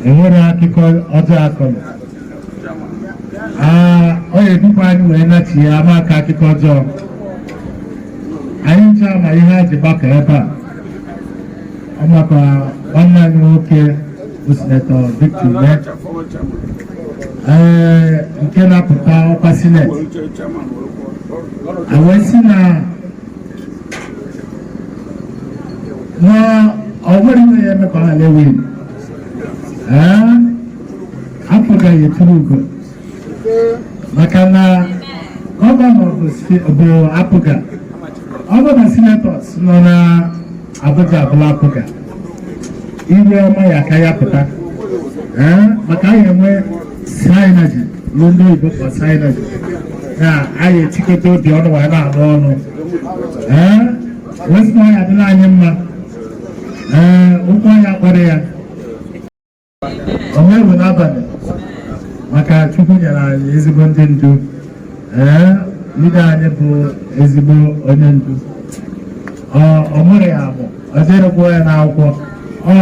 Enwere akụkọ ọjọọ akọlụ. Aa, ọ ya edukwa anyị wee nachie ama aka akụkọ ọjọọ. Anyị ncha ma ihe a ji gbakọ ebe a. Ọ maka nwanne anyị nwoke bụ Senator Victor Umeh. Ee, nke na-apụta ọkwa Senate. A wee sị na ọ nwere ihe ya eme ka ọ ghara ewe. Ee, APGA eturu ugo maka na governor bụ APGA. Ọ bụ na senators nọ na Abuja abụla APGA, iwe ọma ya aka ya pụta. Ee, maka anyị enwe synergy, ruo ndị oyibo kpọ synergy, na anyị etikọta obi ọnụ wee na-arụ ọrụ. Ee, wee sị na ọ ya adịla anyị mma. Ee, ụkwụ anyị akpọrọ ya omewu n'abalị, maka Chukwu nyere anyị ezigbo ndị ndu. Ee, leader anyị bụ ezigbo onye ndu. Ọ mụrụ ya amụ, ọ jerekwuo ya n'akwụkwọ, ọ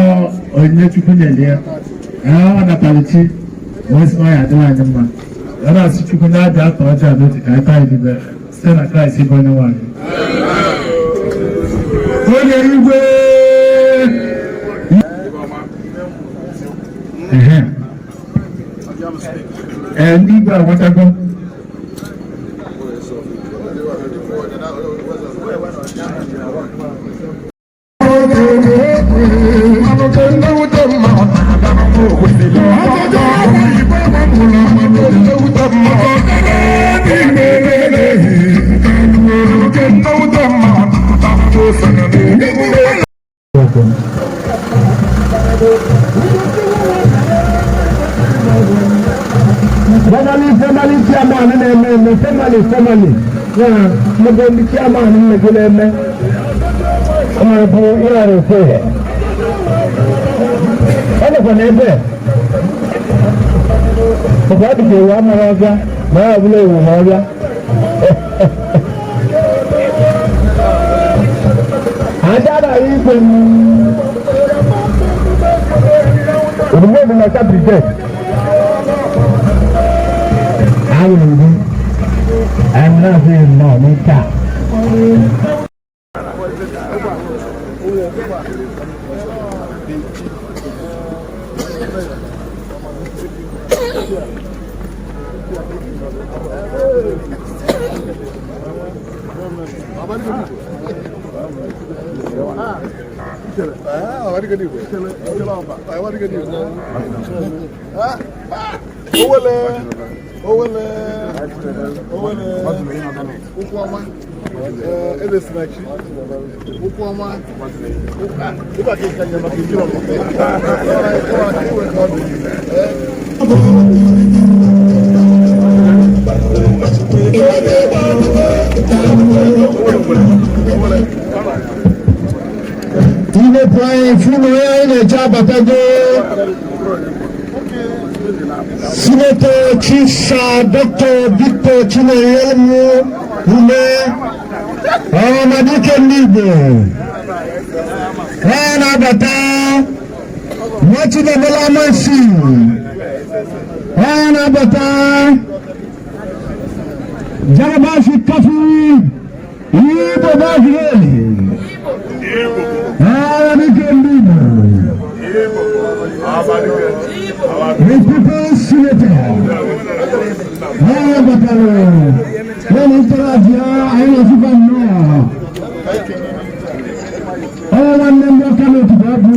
onyinye Chukwu nyere ya. Ee, ọ natara chi, wee sị na ọ ya adịla anyị mma. Ọ na-asị Chukwu na-abịa atọ ọjọọ n'otu ka anyị taa ibibe site na Kraịst bụ onye nwe anyị. Onye igwe. Ehe. Ee, ndị igwe aghọtago. Formerly, formerly chairman na-eme eme, formerly, formerly ya mmadụ ndị chairman mmego na-eme ọ bụ ịghara ofe ihe. Ọ nọkwa n'ebe ọkwa ọ dịka ewu amara ọbịa ma ya ọbụla ewu ma ọbịa. Aja na igwe Odumodu na brigade. Ahụrụ m gị. Anyị na-asị nnọọ n'ike a. Owele, owele, owele, ụkwụ ọma, eze si na chi, ụkwụ ọma, ịba ka ịka maka ejiri ọmụ. Iwepụ anyị fụ na onye anyị na-eche abatago. Senator Chief Sir Dr. Victor Chinenyelụ Umeh, Ọhamadike ndị Igbo, ọ na-abata. Nwa Chinemela Amansi, ọ na-abata. Jarabashi Kafi Igbo Bashireli, Ọhamadike ndị Igbo, the People's Senator, ọ batara ya na ntorobịa anyị na-asịkwa nnọọ. Ọ nwanne ndị ọka n'otu ọ bụ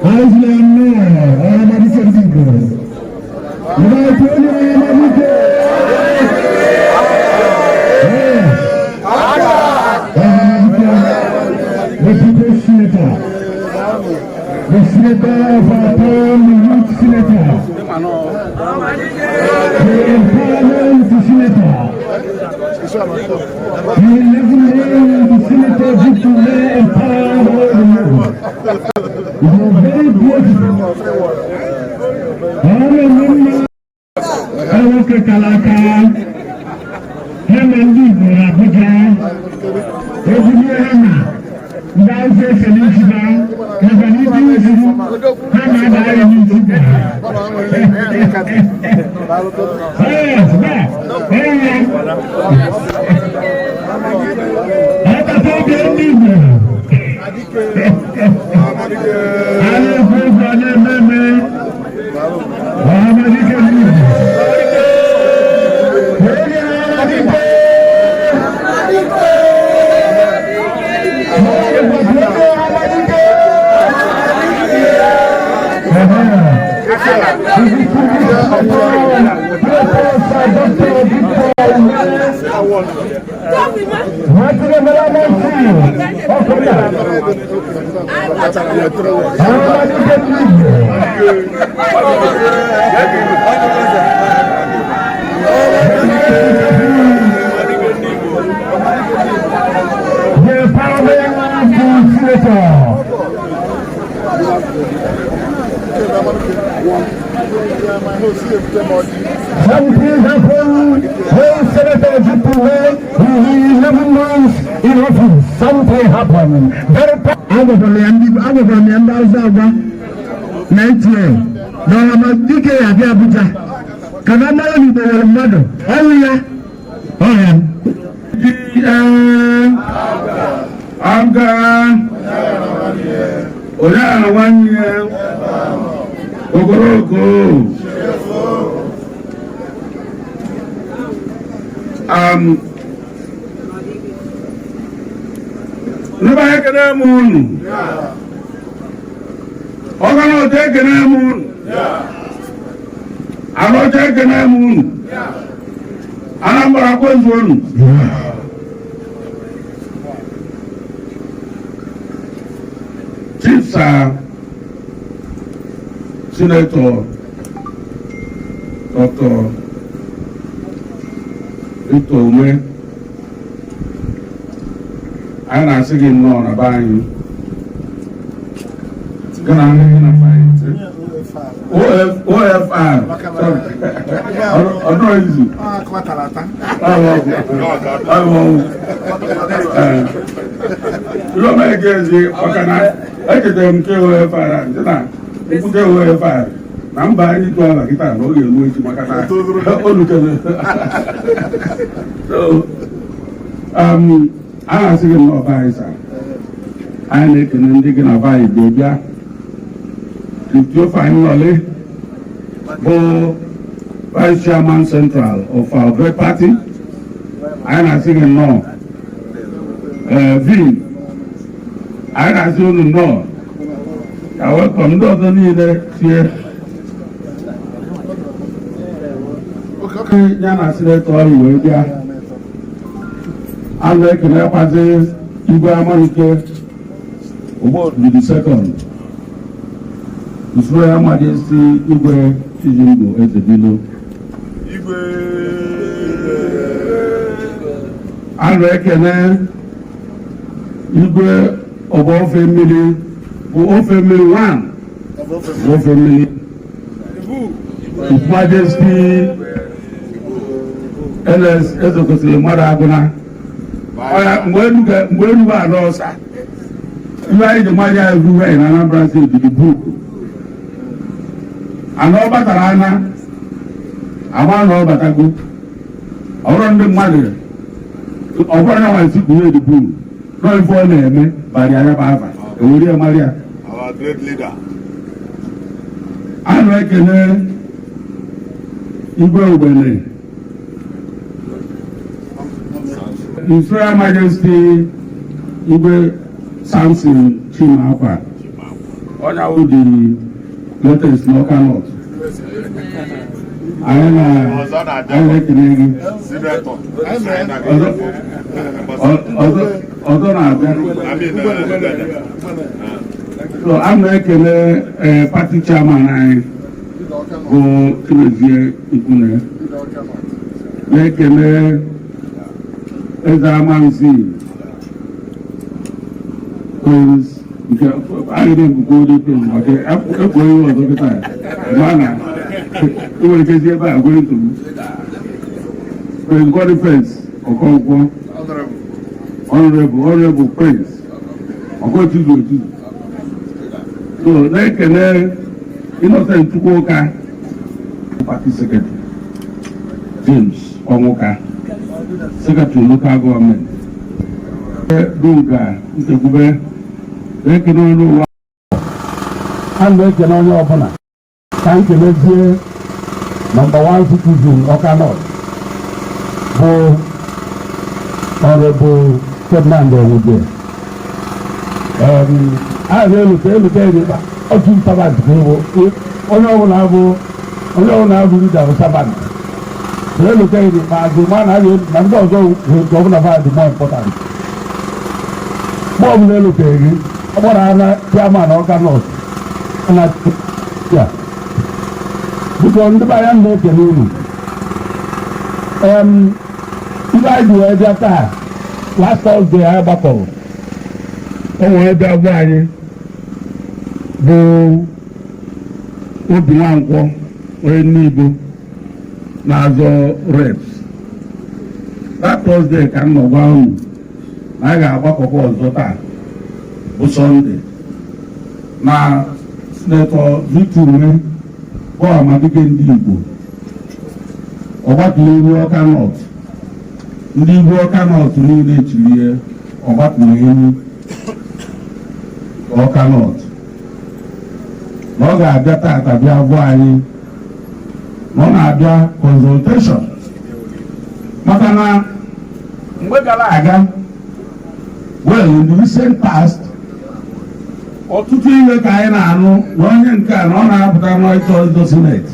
anyị sị ya nnọọ. Ọhamadike ndị Igbo, ndị otu onye Ọhamadike. Yes. Ọhamadike, the People's Senator, the senator of our town, the youth senator, the empowerment senator, the 11 Senator Victor Umeh empowered all the youth. It was very beautiful. Ọ nwoke kara aka ha na ndị Igbo na Abuja ezigbo ha na ndị Hausa esere isi ha maka na ibi izuru Yes, yeah. Hey. Ọkàtà oge ndị Igbo. Anyị ekwu okwu, anyị eme eme. Ọhamadike ndị Igbo. Onye Ọhamadike. Onye Ọhamadike. The parliament senator. Something happened when Senator Victor he 11 months in office. Something happened. Very. Agwakwara ya ndị agwakwara m ya ndị Hausa agwa na etie na Ọhamadike ya abịa Abuja ka na mara na Igbo nwere mmadụ ọnwụ ya ọhịa. Aga onye a nwanne ya ogologo ndị be anyị, ekene m unu. Ọganọta, ekene m unu. Arọcha, ekene m unu. Anambra kwezu unu. Chief Sir Senator Dr. Victor Umeh, anyị na-asị gị nnọọ na be anyị. Gị na ndị gị na OFR, sorry, ọ dịrọ izu. Ọwụ ihe omere gị ezi, maka na echetara m nke OFR a sị na nkwute OFR na mba anyị tụọ ala kịta na ọ ga-eru echi, maka na olukere. So a na-asị gị nnọọ be anyị, sir. Anyị na-ekene ndị gị na be anyị bịa bịa. Chief Theophile Nnọlị bụ Vice Chairman Central of our great party, anyị na-asị gị nnọọ. Ee, Vin, anyị na-asị unu nnọọ. Ka welcome ndị ọzọ niile tie ya na senator ọrụ wee bịa. A na-ekenekwazi Igwe Amalike Ogbodu the second, His Royal Majesty Igwe Chijimbo Ezebilo. Igwe. A na-ekene Igwe ọba ofe mmiri bụ ofe mmiri 1 bụ ofe mmiri, His Majesty LS Ezekwesili mmadụ agụna. Ọya, mgbe enugu ala ọsa ihe anyị ji mmadụ ya everywhere na Anambra State dị book ana ọ batara ana ama na ọ batago. Ọ bụrụ ndị mmadụ, ọ bụrụ na nwaanyị sikwu dị book nọ ife ọ na-eme bara ya bụ afa ewere ya mara ya. Our great leader. A na-ekene Igwe Ogbene, His Royal Majesty Igwe Samson Chimakwa, onye awụ the latest n'Ọka North. Anyị na anyị na-ekene gị. Senator. Ọzọ na-abịa. So a na-ekele party chairman anyị bụ Chimezie Ikwune, na-ekele Eze Amansi Prince nke anyị na-ekwukwa ụdị Prince maka ekwo ihe ọzọ kịta ma na enwere ike si ebe a gwere nsogbu. Prince Boniface Okonkwo, Honorable Prince Okochizu Ochizu. So na-ekele Innocent Chukwuka. Party Secretary James Onwuka, Secretary Local Government Dunga Nchekwube, ekene onye ụwa A na-ekene onye ọbụla. Ka m kelezie number one citizen Ọka North, bụ Honorable Ferdinand Owuje. A ga-elute elute mkpa otu servant ka ịbụ. Onye ọbụla bụ, onye ọbụla bụ leader bụ servant. Elute n'ikpeazụ, ma na na ndị ọzọ nke ọbụla fa dị more important. Mgbe ọbụla eluteghị gị, ọ gbara na chairman Ọka North na ya. Biko, ndị be anyị, na-ekele unu. Ibe anyị ji wee bịa taa, last Thursday anyị gbakọrọ, O nwere bịa gwa anyị bụ Obi Nwankwọ, onye Nnibo na-azọ reps. That Thursday ka m nọ gwa unu na anyị ga-agbakọkwa ọzọ taa bụ Sunday, na Senator Victor Umeh bụ Amadike ndị Igbo, Ọgbatuluenyi Ọka North, ndị Igbo Ọka North niile chirie Ọgbatuluenyi Ọka North, na ọ ga-abịa tata bịa gwa anyị na ọ na-abịa consultation, maka na mgbe gara aga, well, in the recent past, ọtụtụ ihe ka anyị na-anụ na onye nke a na ọ na-apụta n'ịchọ ịzọ Senate,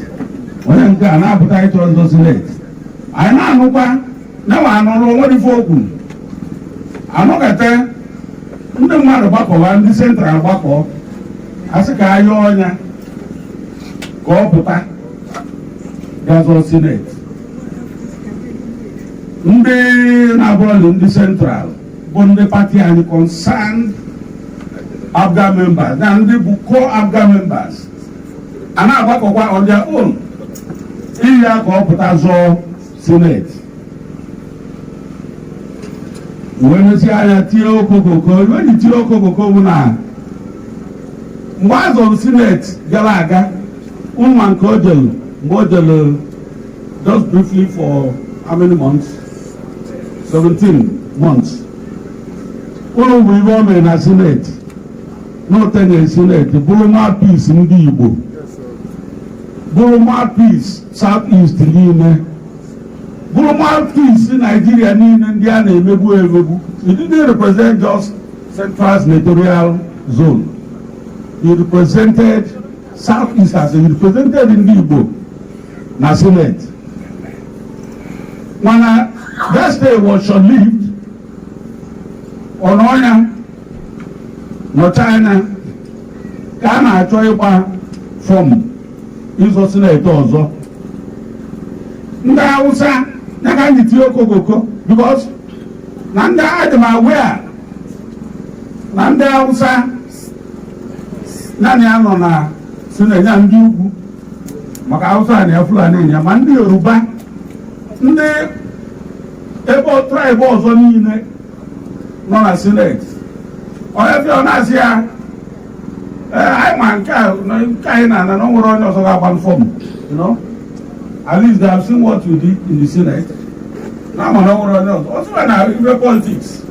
onye nke a na-apụta ịchọ ịzọ Senate. Anyị na-anụkwa na ma anụrụ onwere ife okwu anụkata. Ndị mmadụ gbakọwa, ndị Central gbakọ, asị ka ayọọ ọnya ka ọ pụta gazọ Senate. Ndị na-abụrọli ndị Central bụ ndị party anyị, concerned APGA members na ndị bụ core APGA members, a na-agbakọkwa on their own iyi ya ka ọ pụta zọọ Senate. Wee mesie anya tie okokoko. Iwe ji tie okokoko bụ na mgbe a zọrọ Senate gara aga, ụmụ nke o jelu, mgbe o jelu just briefly for how many months, 17 months, ụlọ bụ ibe o mere na Senate n'otenye Senate, bụrụ mouthpiece ndị Igbo, bụrụ mouthpiece South East niile, bụrụ mouthpiece Nigeria niile, ndị a na-emegbu emegbu. He didn't represent just Central Senatorial Zone, he represented South East as he represented ndị Igbo na Senate. Mana that stay was short-lived. Ọnọnya nọ China ka a na-achọ ịgba form ịzọ Senate ọzọ. Ndị Hausa ya ka anyị tinye okokoko, because na ndị adị m aware na ndị Hausa naanị ya nọ na Senate ya, ndị ugwu, maka Hausa na ya, Fulani ya, ma ndị Yoruba, ndị ebe tribe ọzọ niile nọ na Senate. Onye fịa, ọ na-asị ya, ee, anyị ma nke a nke anyị na-ana na o nwere onye ọzọ ga-agba form. At least they have seen what you did in the Senate na ama na o nwere onye ọzọ. Ọ sịrị na ife politics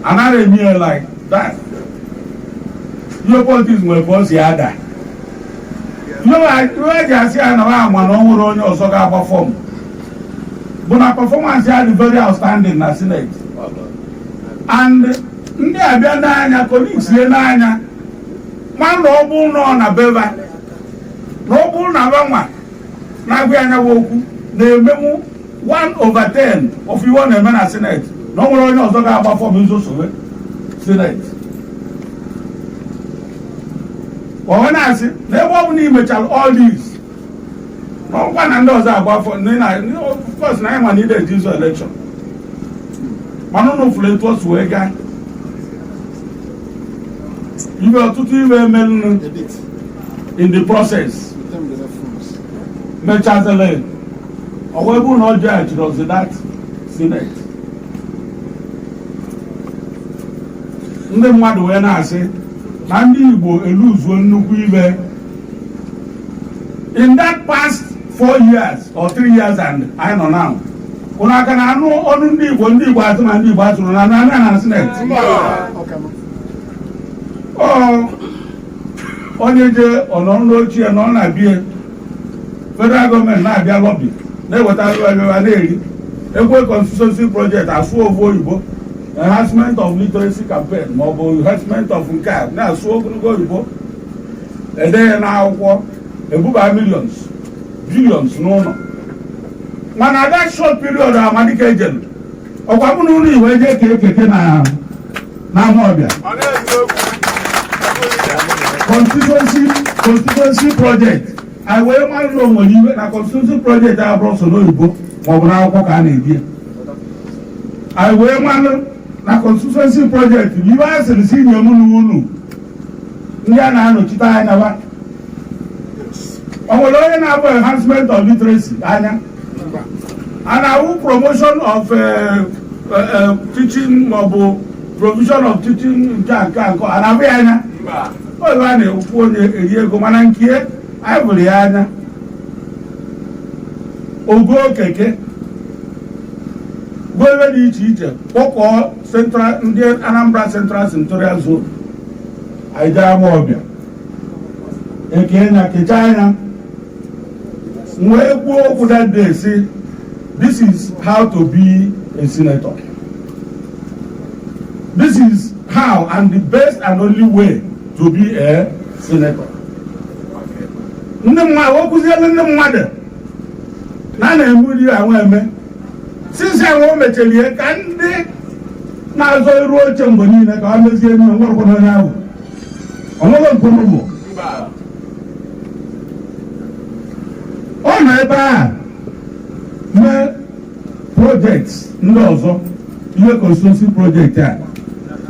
anaghị eme ya like that. Ihe politics nwere ka o si ada. Ihe eji asị ya na ama na o nwere onye ọzọ ga-agba form bụ na performance ya dị very outstanding na Senate, and ndị abịa n'anya, colleagues ye n'anya, ma na ọ bụrụ na ọ na beva, na ọ bụrụ na banwa na-agwa anya okwu na-emenwu 1 over 10 of iwe ọ na-eme na Senate, na ọ nwere onye ọzọ ga-agba form nzosowe Senate. Ọ na-asị na ebe ọ bụ na imechara all these, na ọkwa na ndị ọzọ agba form. Of course na anyị ma na ide eji ụzọ election, mana ụnụ fụrụ etu o si wee gaa. Ibe ọtụtụ ibe emelụ in the process mechazele, ọ wee bụrụ na ọ jeghachiri ọzọ that Senate. Ndị mmadụ wee na-asị na ndị Igbo eluzuo nnukwu ibe in that past. 4 years or 3 years and anyị nọ now, ụnụ aka na-anụ ọnụ ndị Igbo, ndị Igbo asụ na ndị Igbo asụrụ na na na Senate. Ọ onye je ọnọ n'ochie na ọ na-abịa, federal gọọmenti na-abịa lobby, na-eweta ebe na-eri ekwe constituency project, asụ ofu oyibo, enhancement of literacy campaign maọbụ enhancement of nke a, na-asụ ogologo oyibo, ede ya n'akwụkwọ, ebuba millions, billions n'ụlọ. Mana that short period Amadike ejelu, ọkwa mụ na ụlọ iwe eje ka ekeke na n'Amawbia constituency project, anyị wee mara na o nwere iwe na constituency project abụrụ so n'oyibo maọbụ n'akwụkwọ ka a na-ebi ya. Anyị wee malụ na constituency project bụ iwe a sịrị si nye mụ na unu ndị a na-anọchite anya ba. O nwere onye na-abụ enhancement of literacy anya a na-awụ promotion of teaching maọbụ provision of teaching, nke a nke a nke a na-abụ ya anya oge a na-ekwu onye eri ego. Mana nke anyị bụrụ ya anya ogo keke gụọ ebe dị iche iche, kpọkọọ central ndị Anambra Central Senatorial Zone, anyị jee Amawbia eke ya kechaa anya, wee kwuo okwu that day si, "This is how to be a senator. This is how and the best and only way to be a senator." Ndị mmadụ o kụzielu ndị mmadụ na a na-eme ụdị ahụ eme sisi ahụ o mechara ihe ka ndị na-azọ iru oche mgbe niile ka ha mezie ihe nwerekwana onye ahụ onwere mkpụrụ ọ nọ ebe a mee projects ndị ọzọ, ihe constituency project a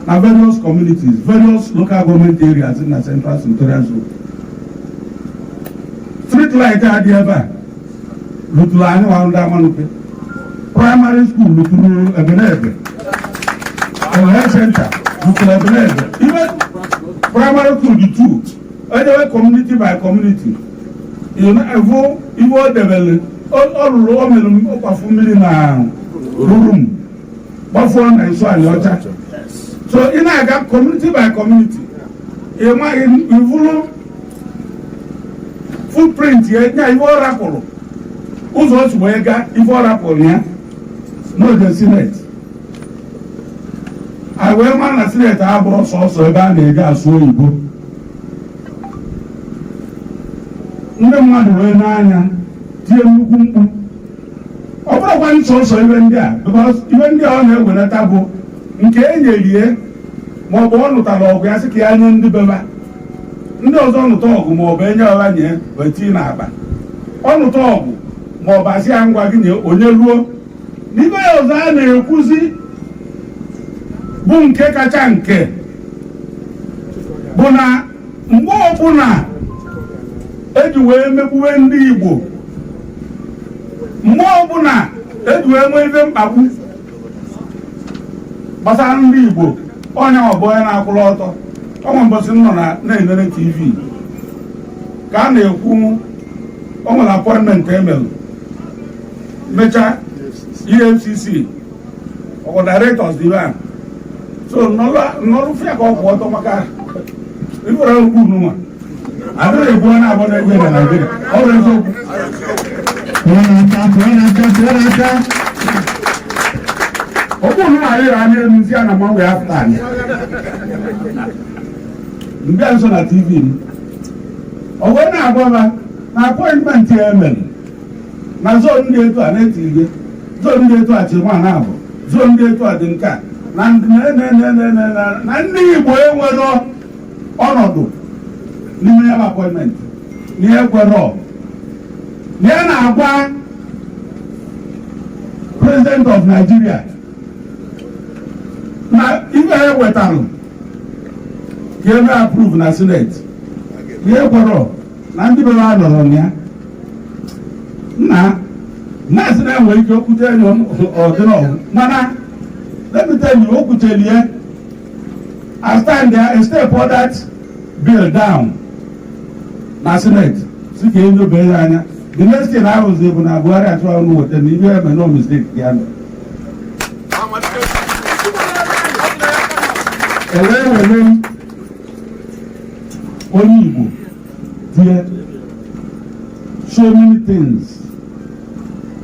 na various communities, various local government areas na Central Senatorial Zone. Street light a dị ebe a ruturu anyị nwa ndị Amanuke, primary school ruturu Ebenebe, health center ruturu Ebenebe. Ibe primary school dị two, ejewe community by community evu ibe o debere, ọ rụrụ, o mere ọkwafu mmiri na rurum gbafuo na isu anyị ọcha. So ị na-aga community by community, ị maghị ivuru footprint ya nya ife ọ rapụrụ, ụzọ o si wee gaa, ife ọ rapụrụ ya n'oge Senate. Anyị wee mara na Senate abụrụ sọsọ ebe a na-eji asụ oyibo. Ndị mmadụ wee n'anya tie nnukwu mkpu. Ọ bụrụkwa sọsọ ibe ndị a, because ibe ndị a ọ na-ewelata bụ nke e nyerie maọbụ ọ nụtara ọgụ ya sị ka ya nye ndị beba ndị ọzọ nụta ọgụ, maọbụ enye ọha nye wee tinye n'akpa. Ọ nụta ọgụ maọbụ asị ya ngwa gị nye onye ruo n'ibe ya. Ọzọ a na-ekwuzi bụ nke kacha nke bụ na mgbe ọbụla eji wee megbuwe ndị Igbo, mgbe ọbụla eji wee nwee ife mkpagbu gbasara ndị Igbo, onye ọ bụ onye na-akwụrụ ọtọ. Ọnwa mbọsị m nọ na na-enere TV ka a na-ekwu o nwere appointment emere mechaa EFCC ọkwa directors dị ahụ, so nọrụ fịa ka ọ kwụ ọtọ maka ifere okwu nwa adịghị ekwu onye abụọ na-eje na Naịjirịa. Ọ bụ eziokwu. Pụọ n'aka, pụọ n'aka, pụọ n'aka. Okwu nwa anyị anya elu nsị a na mmanwụ ya afta anyị mbịa nso na TV m, ọ wee na-agwa m na appointment ya emere na zone dị etu a na-etiri zone dị etu a chi nwa na abụ zone dị etu a dị nke a na na ndị Igbo enwero ọnọdụ n'ime ya bụ appointment, na ihe kwere na ya na-agwa President of Nigeria na ife ya wetalụ ka eme approve na Senate, ihe kwere na ndị bere a nọrọ na ya nna na-asị na enwere ike okwute enyi ọdịnọgụ. Mana let me tell you, o kwuchelie, I stand there and step all that bill down na Senate si ka enyobe ya anya. The next thing ahụzi bụ na Buhari achọrọ ọnụ weta na ihe eme no mistake ya nọ. Ewee were onye Igbo tie so many things.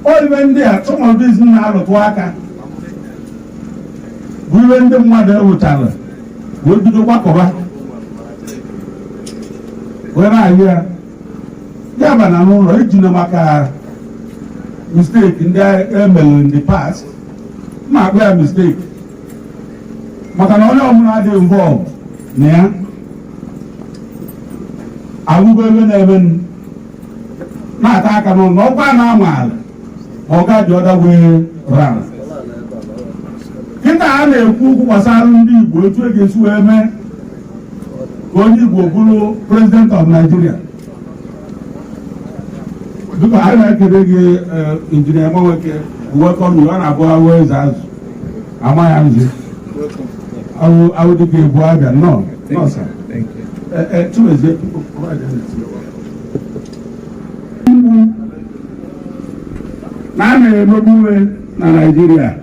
Ọ ibe ndị a, some of these na-arụtụ aka bụ ibe ndị mmadụ ewụchara wee bido gbakọba wee na-ahụ ya. Ya ba na n'ụlọ ejina maka mistake ndị emere in the past. Ma akpọ ya mistake maka na onye ọbụla adịghị involved na ya ahụgo ebe na-eme na-ata aka n'ụlọ na ọkwa na-ama ala ma ọ ga the other way round. Kịta a na-ekwu okwu gbasara ndị Igbo, etu e ga-esi wee mee ka onye Igbo bụrụ president of Nigeria. Biko, anyị na-ekele gị, Injinia Nwanwoke. Welcome you. Ọ na-abụ awụ eze azụ ama ya nzu awụ awụ dịka ebu abịa. Nnọọ, nnọọ, sir. Chimezie, biko, provide anything. Mgbu na a na-emegbu uwe na Naịjirịa,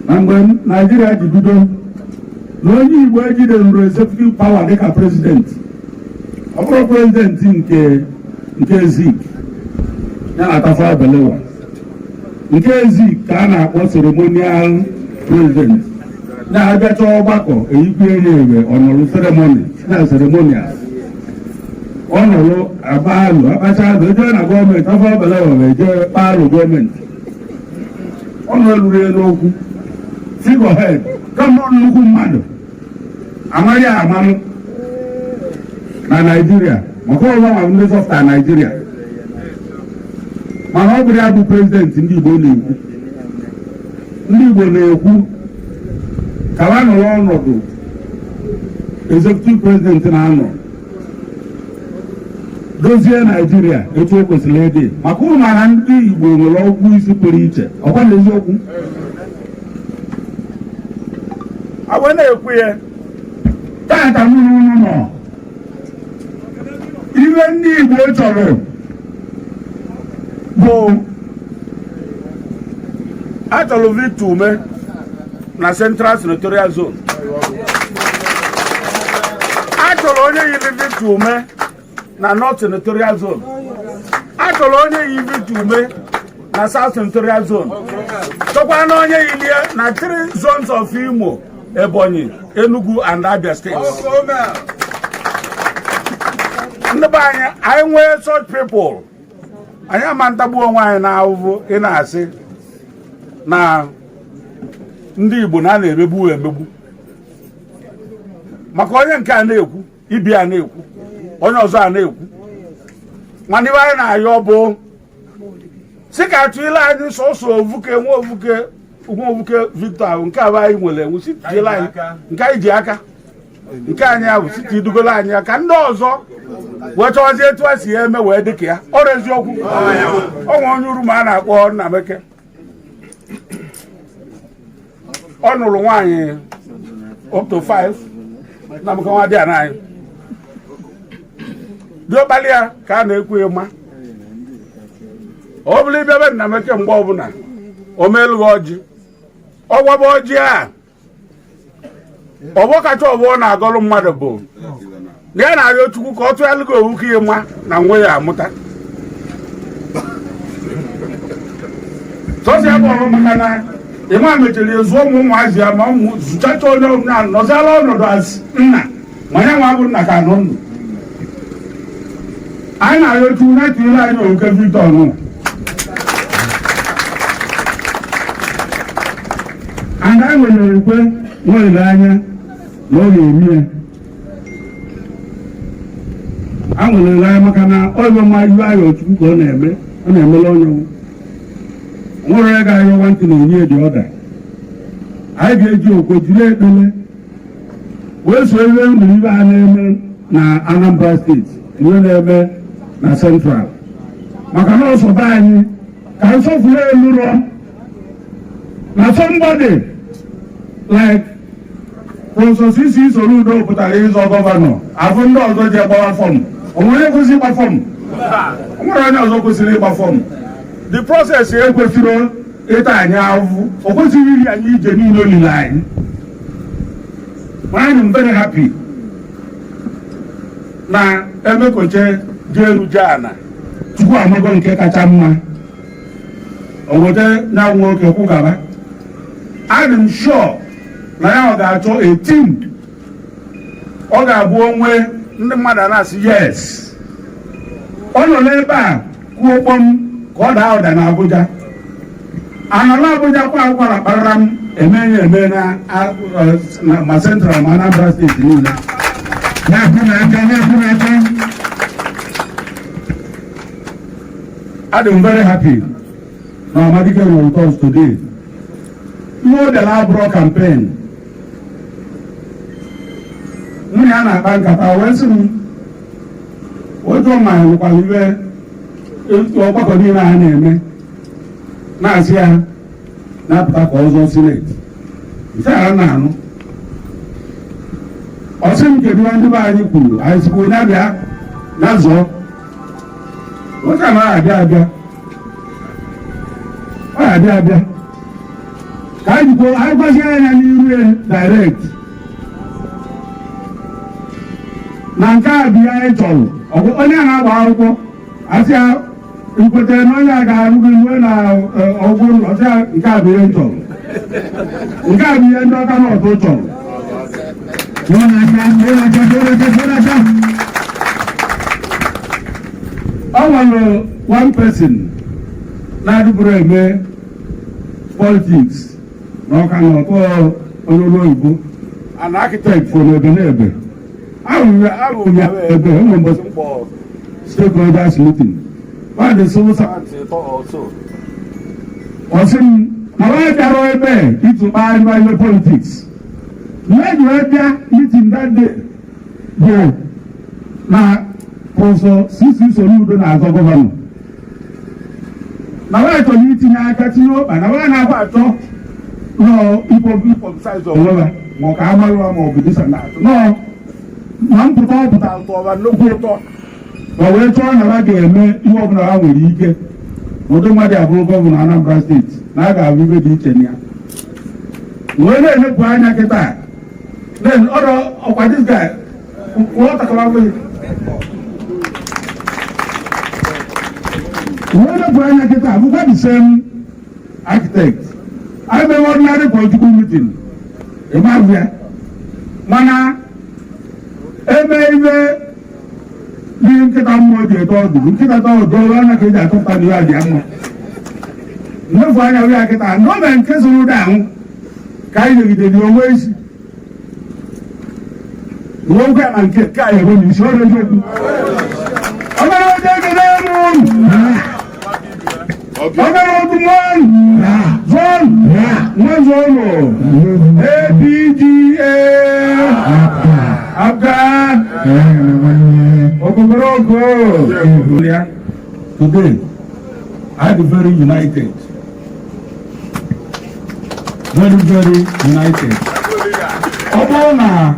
na mgbe Naịjirịa ji bido, na onye Igbo ejidere executive power dịka president. Ọ bụrụ president nke Zik ya na Tafawa Balewa, nke Zik ka a na-akpọ ceremonial president, na-abịacha ọgbakọ eyikwu ya ewe ọnọlụ ceremony na ceremonial ọnọlụ agba alụ akpacha alụ eje na gọọmenti. Tafawa Balewa wee jee kpaa alụ gọọmenti ọnụ eluru elu okwu figurehead kama nnukwu mmadụ amaghị amalụ na Naịjirịa, maka ọrụ ma ndị zọpụta Naịjirịa. Mana ọ bụrụ ya bụ president ndị Igbo na-ekwu, ndị Igbo na-ekwu ka ha nọrọ ọnọdụ executive president na-anọ dozie Naijiria etu o kwesịrị ịdị, maka ụmụ na ndị Igbo nwere ọgwụ isi pụrụ iche. Ọkwa na eziokwu agwa na-ekwu ya tata mụrụ unu nọ. Ihe ndị Igbo chọrọ bụ achọrọ Victor Umeh na Central Senatorial Zone, achọrọ onye yiri Victor Umeh na North Senatorial Zone, achọrọ onye yi Victor Umeh na South Senatorial Zone, chọkwa na onye yiri ya na three zones of Imo, Ebonyi, Enugu and Abia States. Ndị be anyị, anyị nwee such people, anyị ama ntagbu onwe anyị n'ahụhụ ị na-asị na ndị Igbo na a na-emegbu emegbu, maka onye nke a na-ekwu, ibi a na-ekwu, onye ọzọ a na-ekwu. Mana ibe anyị na-ayọ bụ si ka atụile anyị sọsọ ovuke nwa ovuke nwa ovuke Victor ahụ nke abụ anyị nwere enwe, si tiela anyị nke anyị ji aka nke anyị ahụ, si tidugolo anyị aka, ndị ọzọ wee chọwazie etu a si ya eme wee dị ka ya. Ọrụ eziokwu onwe onye uru ma a na-akpọ Nnameke, ọ nụrụ nwaanyị up to five. Nnameke nwa dị anyị diọkpali ya ka a na-ekwu ịma. Ọ bụrụ ịbịa be Nnameke, mgbe ọbụla o meelụghị ọjị, ọ gwaba ọjị a, ọgbọ kacha ọgbọ ọ na-agọlụ mmadụ bụ na ya na-arịọ Chukwu ka ọ tụgharị gị owu ka ịma na nwe ya amụta sọsọ ya bụ ọrụ, maka na ịma mechara ezu ụmụ ụmụazị ya ma ụmụ zụchacha onye ọbụla nọziala ọnọdụ as nna, ma ya nwa bụ nna ka nọ ndụ. Anyị na-arịọ Chukwu na-etinyere anyị oke Victor nụ. And anyị nwere ekwe nwe olileanya na ọ ga-eme ya. A nwere olileanya maka na ọ mma iwe ayọ Chukwu ka ọ na-eme, ọ na-emele onye nwere onye ga-ayọ nwantị na onye dị ọda. Anyị ga-eji okwe jiri ekpele wee so ihe nwere ibe a na-eme na Anambra Steeti, ihe na-eme na Central, maka na ọsọ be anyị ka nsọfụrụ elu rọ na somebody like Professor C.C. Soludo pụtara ịzọ governor, afụ ndị ọzọ ji agbawa form, o nwere kwesị ịgba form. O nwere onye ọzọ kwesịrị ịgba form. The process ekwesịrị ịta anyị ahụhụ, o kwesịrị iri anyị ije niile olile anyị. Mana I'm very happy na emekoche jee elu jee ana, Chukwu amago nke kacha mma, o weta na nwoke kwụgaba. Adị m sure na ya ọ ga-achọ a team, ọ ga-abụ onwe ndị mmadụ a na-asị yes. Ọ nọ n'ebe a kwuo kpọm ka ọ daa ụda na Abuja, anọla Abuja kwa akwara kparara m eme ya eme na ma Central ma Anambra steeti niile. Na-akụ n'aka, na-akụ n'aka. Adị m very happy na Ọhamadike nọ with us today. Ihe o dere abụrọ campaign. Mụ na ya na-akpa nkata, wee sị m otu ma nwekwara iwe ọgbakọ niile a na-eme na-asị ya na-apụta ka ọzọ senate nke a na-anụ. Ọ sị m, kedu ndị be anyị kwuru? Anyị sikwa onye abịa na zọọ nwoke anaghị abịa abịa, ọ abịa abịa ka anyị jikwa anyị gwazie anya n'iru ya direct na nke a bụ ihe anyị chọrọ. Onye a na-agba akwụkwọ asị ya ikwetere na onye a ga-arụ gị ruo na ọgwụ ụlọ, sị ya nke a bụ ihe m chọrọ, nke a bụ ihe ndị Ọka North chọrọ. Kụọ n'aka, kụọ n'aka, kụọ n'aka, kụọ n'aka. Ọ nwere one person na-adịbụrụ eme politics na Ọka North, onye ọrụ oyibo, an architect from Ebenebe. Ahụrụ ya ebe enwe mbọsị mkpọ stakeholders meeting. Ọ dị civil servant ọ sị m na wee bịara ebe ịtụ kpagharịba ihe politics. Mgbe eji wee bịa meeting that day bụ na Professor C.C. Soludo na-azọ gọvanọ, na wee chọrọ itinye aka, tinye ụkpa, na wee na-akwa achọ nọọ ipublicize onwe ha, ma ọ ka amalụwa ma ọ bụ disa na nọọ na mpụta ọ pụtara tọba nnukwu ụtọ, ma wee chọọ na ha ga-eme ihe ọbụla ha nwere ike ụdị mmadụ abụrụ gọvanọ Anambra steeti, na a ga-abụ ibe dị iche na ya. Wee na-enepụ anya kịta, then ọrụ ọkwa this guy nghọtakọrọ afọ ya. Wee na-enepụ anya kịta, bụkwa the same architect anyị mere ordinary political meeting ịmahụ ya, mana eme ibe dị nkịta mmụọ ji eto ọdụ nkịta tọ ọdụ ọrụ anya ka eji achọpụta na ihe a dị ya mma. Mmefu anya ya kịta na o mere nke soro ụda ahụ ka anyị megidere onwe isi nwoke na nke ka anyị enwe n'isi ọrụ eziokwu. Ọ bụrụ onye ekele m unu, ọ bụrụ otu nwanụ zọnụ nwa zọnụ APGA APGA Okokoroko. Today, I am very united. Very, very united. Ọ bụrụ na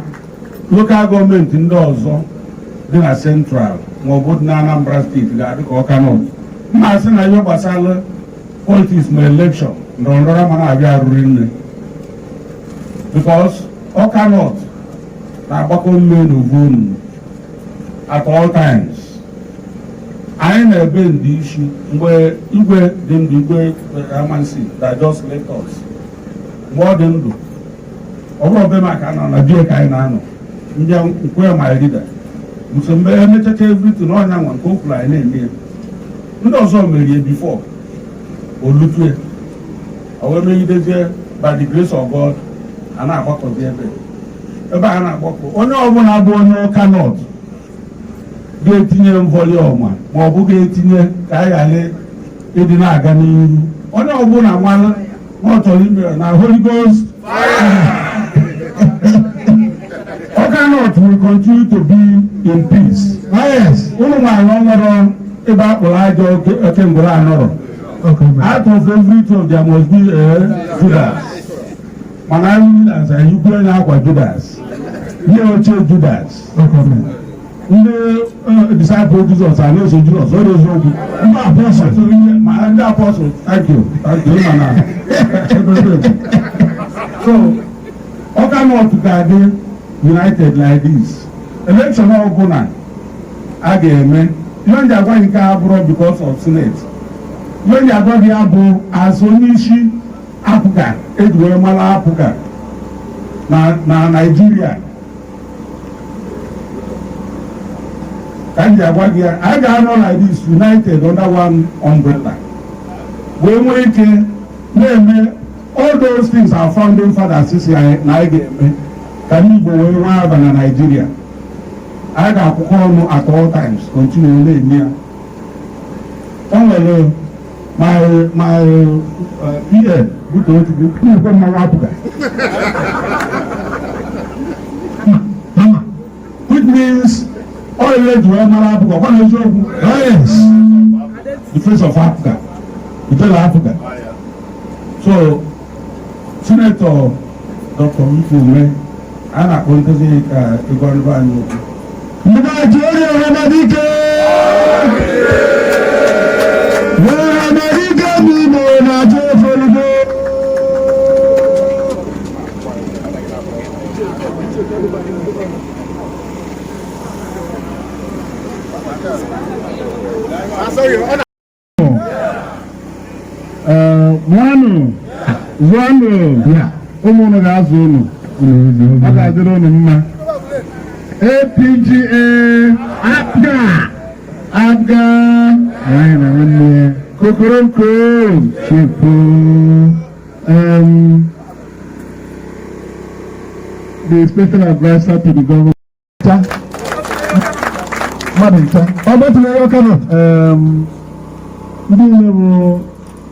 local gọọmenti ndị ọzọ dị na Central ma ọ bụ dị na Anambra steeti ga-adị ka Ọka North, mma asị na ihe gbasara politics ma election ndọrọ ndọrọ ama na-abịa arụrị nne, because Ọka North na-agbakọ mme n'ovu unu at all times. Anyị na-ebe ndị isi mgbe igwe dị ndụ, igwe Amansi that just left us, mgbe ọ dị ndụ, ọ bụrụ be maka nọ na bie ka anyị na-anọ ndị nkwe my leader nso mgbe emechacha everything ọnya nwa nke o kwuru anyị na-eme ya. Ndị ọzọ merie before olutue o wee megidezie. By the grace of God, a na-agbakọzi ebe ebe a na-agbakọ. Onye ọbụla bụ onye Ọka North ga-etinye mvọli ọma ma ọ bụ ga-etinye ka anyị ghara ịdị na-aga n'ihu, onye ọbụla nwara na ọ chọrọ ime na Holy Ghost, Ọka North will continue to be in peace. Yes. Ụlụ nwaanyị ọ nwere ebe akpụrụ aja oke ngwere anọrọ. Out of every 12 there must be a Judas. Mana anyị as anyị kwuo onye akwa Judas, nye oche Judas. Ndị disciple Jizọs a na-eso Jizọs, ọ dị eziokwu. Ndị apostle. Ma ndị apostle, thank you, thank you, ma na ebe. So Ọka North ga-adị united like this. Election ọbụla a ga-eme, ihe ndị agwa gị nke a bụrụ because of senate, ihe ndị agwa gị abụ as onye isi APGA eji wee mara APGA na Naịjirịa ka m ji agwa gị ya. Anyị ga-anọ like this, united under one umbrella, wee nwee ike na-eme all those things our founding fathers si anyị na anyị ga-eme ka ndị Igbo wee nwee aba na Naịjirịa. Anyị ga-akwụkwọ ọnụ at all times, continue na-eme ya. O nwere my PA bụ Tochukwu na-ekwe mmanwụ APGA, which means ọ ile ji wee mara APGA. Ọkwa na eziokwu? Oh, yes. The face of APGA, Ijele APGA. So Senator Dr. Mfume, a na-akpọ ndozi ka ịgwa ndị anyị okwu. Ndị be anyị, onye Ọhamadike! Ọhamadike n'Igbo na-achọ ofe olugbo. Mụanụ, zụanụ ụmụ unu, ga-azụ unu, ọ ga-adịrị unu mma. APGA, APGA! APGA! Anyị na nwanne ya. Kokoronko! Chekwu. The special advisor to the governor, mmadụ ncha. Ọ gbatụrụ Ọka North. Ndị niile bụ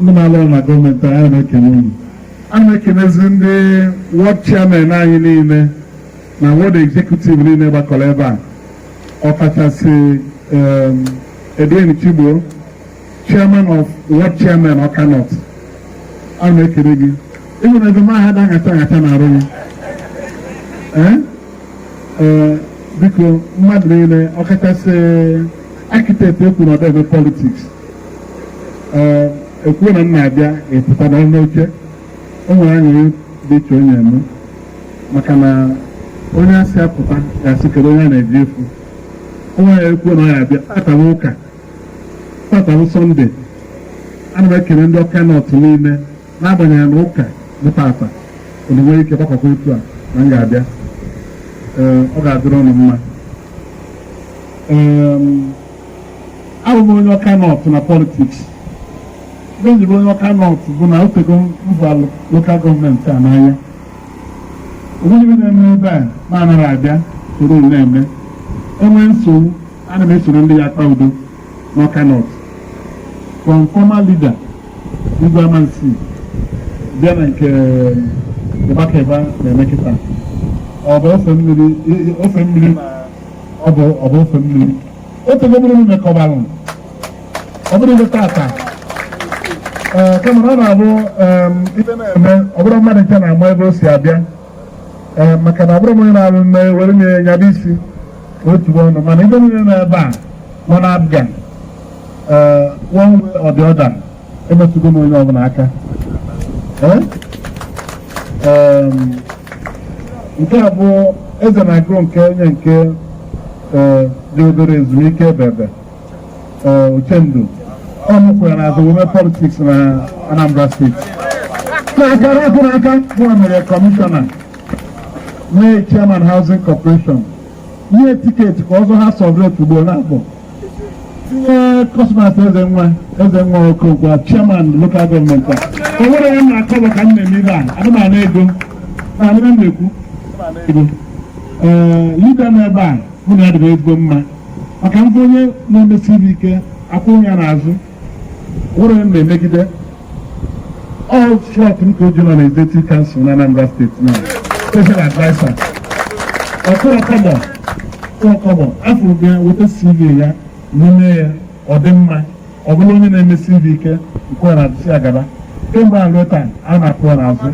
ndị na-alụ ọrụ na gọọmenti anyị na-ekene unu. Ana m ekenezi ndị ward chairman anyị niile na ward executive niile gbakọrọ ebe a, ọkachasị Edwin Chigbo, chairman of ward chairman Ọka North. Ana m ekele gị. Ịhụ na ebe m aha da aṅacha aṅacha na-arụ gị. Ee, biko, mmadụ niile, ọkachasị architect ekwu na ọdọ eme politics, ee, ekwuo na m na-abịa ịpụta na n'oche, o nwere aṅụrị dị iche onye eme, maka na onye asị apụta ga-asị kedu onye a na-eji efu. Onwe ya ekwuo na ọ ya abịa tata bụ ụka, tata bụ Sunday. Ana m ekele ndị Ọka North niile, n'agbanyeghị na ụka bụ tata, unu nwere ike gbakọkwa otu a na m ga-abịa. Ee, ọ ga-adịrị unu mma. Abụ m onye Ọka North na politics. Mgbe m ji bụ onye Ọka North bụ na otego mba local government a n'anya. Onweghị ihe na-eme ebe a ma anaghị abịa soro unu na-eme. Enwee nsogbu, ana m esoro ndị ya akpa udo n'Ọka North, from former leader Igwe Amansi bịa na nke Ịgbakeba na-eme kịta. Ọ bụ ofe mmiri, ofe mmiri na ọ bụ ofe mmiri. Otego bụrụ m mekọbalụ, ọ bụrụ ibe tata. Ee, kama na ọ na-abụ ibe na-eme, ọ bụrụ mmadụ nke na-ama ebe o si abịa. Ee, maka na ọ bụrụ m onye na-arụ nne were nye nyaba isi otu ọnụ, mana ibe niile nọ ebe a nọ na APGA, ee, one way or the other, emetụgo m onye ọbụla aka. Ee, nke a bụ eze na-agụ nke onye nke ee dị obere ezumike ebebe, ee, Uchendu. Ọ mụ kwere na azụ weme politics na Anambra Steeti n'aka rapụ n'aka mụ mere commissioner, mee chairman housing corporation, nye ticket ka ọzọ House of Rep ugboro na-abụ, tinye Cosmas Eze nwa Eze nwa Okonkwo, chairman local government. A o nwere onye m na-akọbọ ka m na-eme ibe a adịmana ego na adịme m na-ekwu ego. Ee, leader nọ ebe a, mụ na ya dịbe ezigbo mma, maka mfe onye na-emesi ike akwụ ya n'azụ. Nwere onye m na-emegide. All slot m ka o ji nọ na executive council na Anambra Steeti na special adviser. Ọkụrụ kọbọ kụrụ kọbọ afọ bịa weta CV ya n'ime ya, ọ dị mma. Ọ bụrụ onye na-emesi ike nke ọ na-atụsi agaba kemgbe alụ taa, a na-akwụ ya n'azụ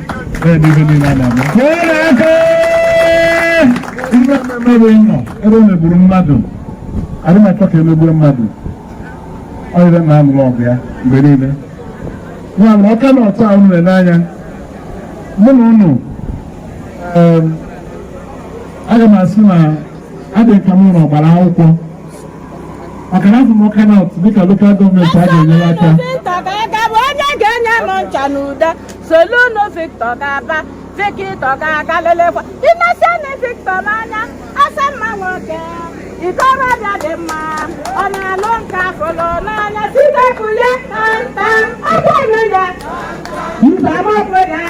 na-eme ihe niile a na-eme. Kụọ n'aka! Ihe mmemme ebe ị nọ, ebe o megburu mmadụ. Adị m achọ ka emegbue mmadụ. Ọ dịrị na anụrụ ọgụ ya mgbe niile. Ya mere, Ọka North a unu na-ele anya, mụ na unu, aga m asị na adị ka m na ọgbara akwụkwọ, maka na afọ m Ọka North dịka local government a ga-enyere aka. Victor ga-aga bụ onye ga-enye m ncha na ude. Solunu Victor ga-aba, Victor ga-aga lelekwa imesianụ Victor n'anya. Asa mma nwoke, ikorobịa dị mma, ọ na-alụ nka fụlụ n'anya site kulie tantam ọbụrụ ya nzamọbụ ya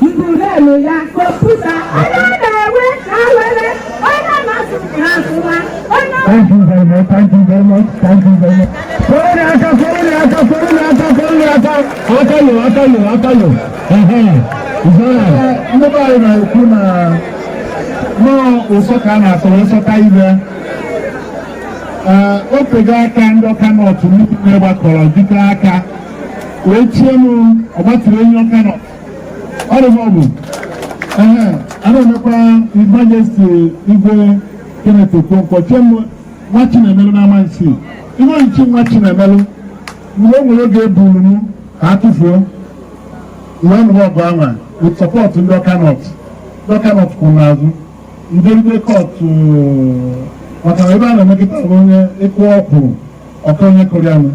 mbulelu ya kọmputa onye na-ewe na were onye na-asụ na-asụwa onye. Thank you very much. Thank you very much. Thank you very much. Fọrọ ní aka, fọrọ ní aka, fọrọ ní aka, fọrọ ní aka. Aka yo, aka yo, aka yo. Ìfọ̀rọ̀ ndị be anyị na-ekwu na nọọ ụsọ ka a na-asọ wee sọta ibe. Ee, o tego aka ndị Ọka North niile gbakọrọ jikọ aka wee chie m ọgbatụrụ enyi Ọka North. Ọ dị m ọ bụ. Ee, a na-emekwa His Majesty Igwe Kenneth Okonkwo chie m nwa Chinemelu n'Amansi. Ihe oyichi nwa Chinemelu, mgbe o nwere oge eburu m ka a tụfuo mgbe a nụrụ ọgụ anwa with support ndị Ọka North. Ndị Ọka North kwụ n'azụ njeride court, maka na ebe a na-emekịta bụ onye ịkụ ọkwụrụ ọka onye kụrụ ya nụ.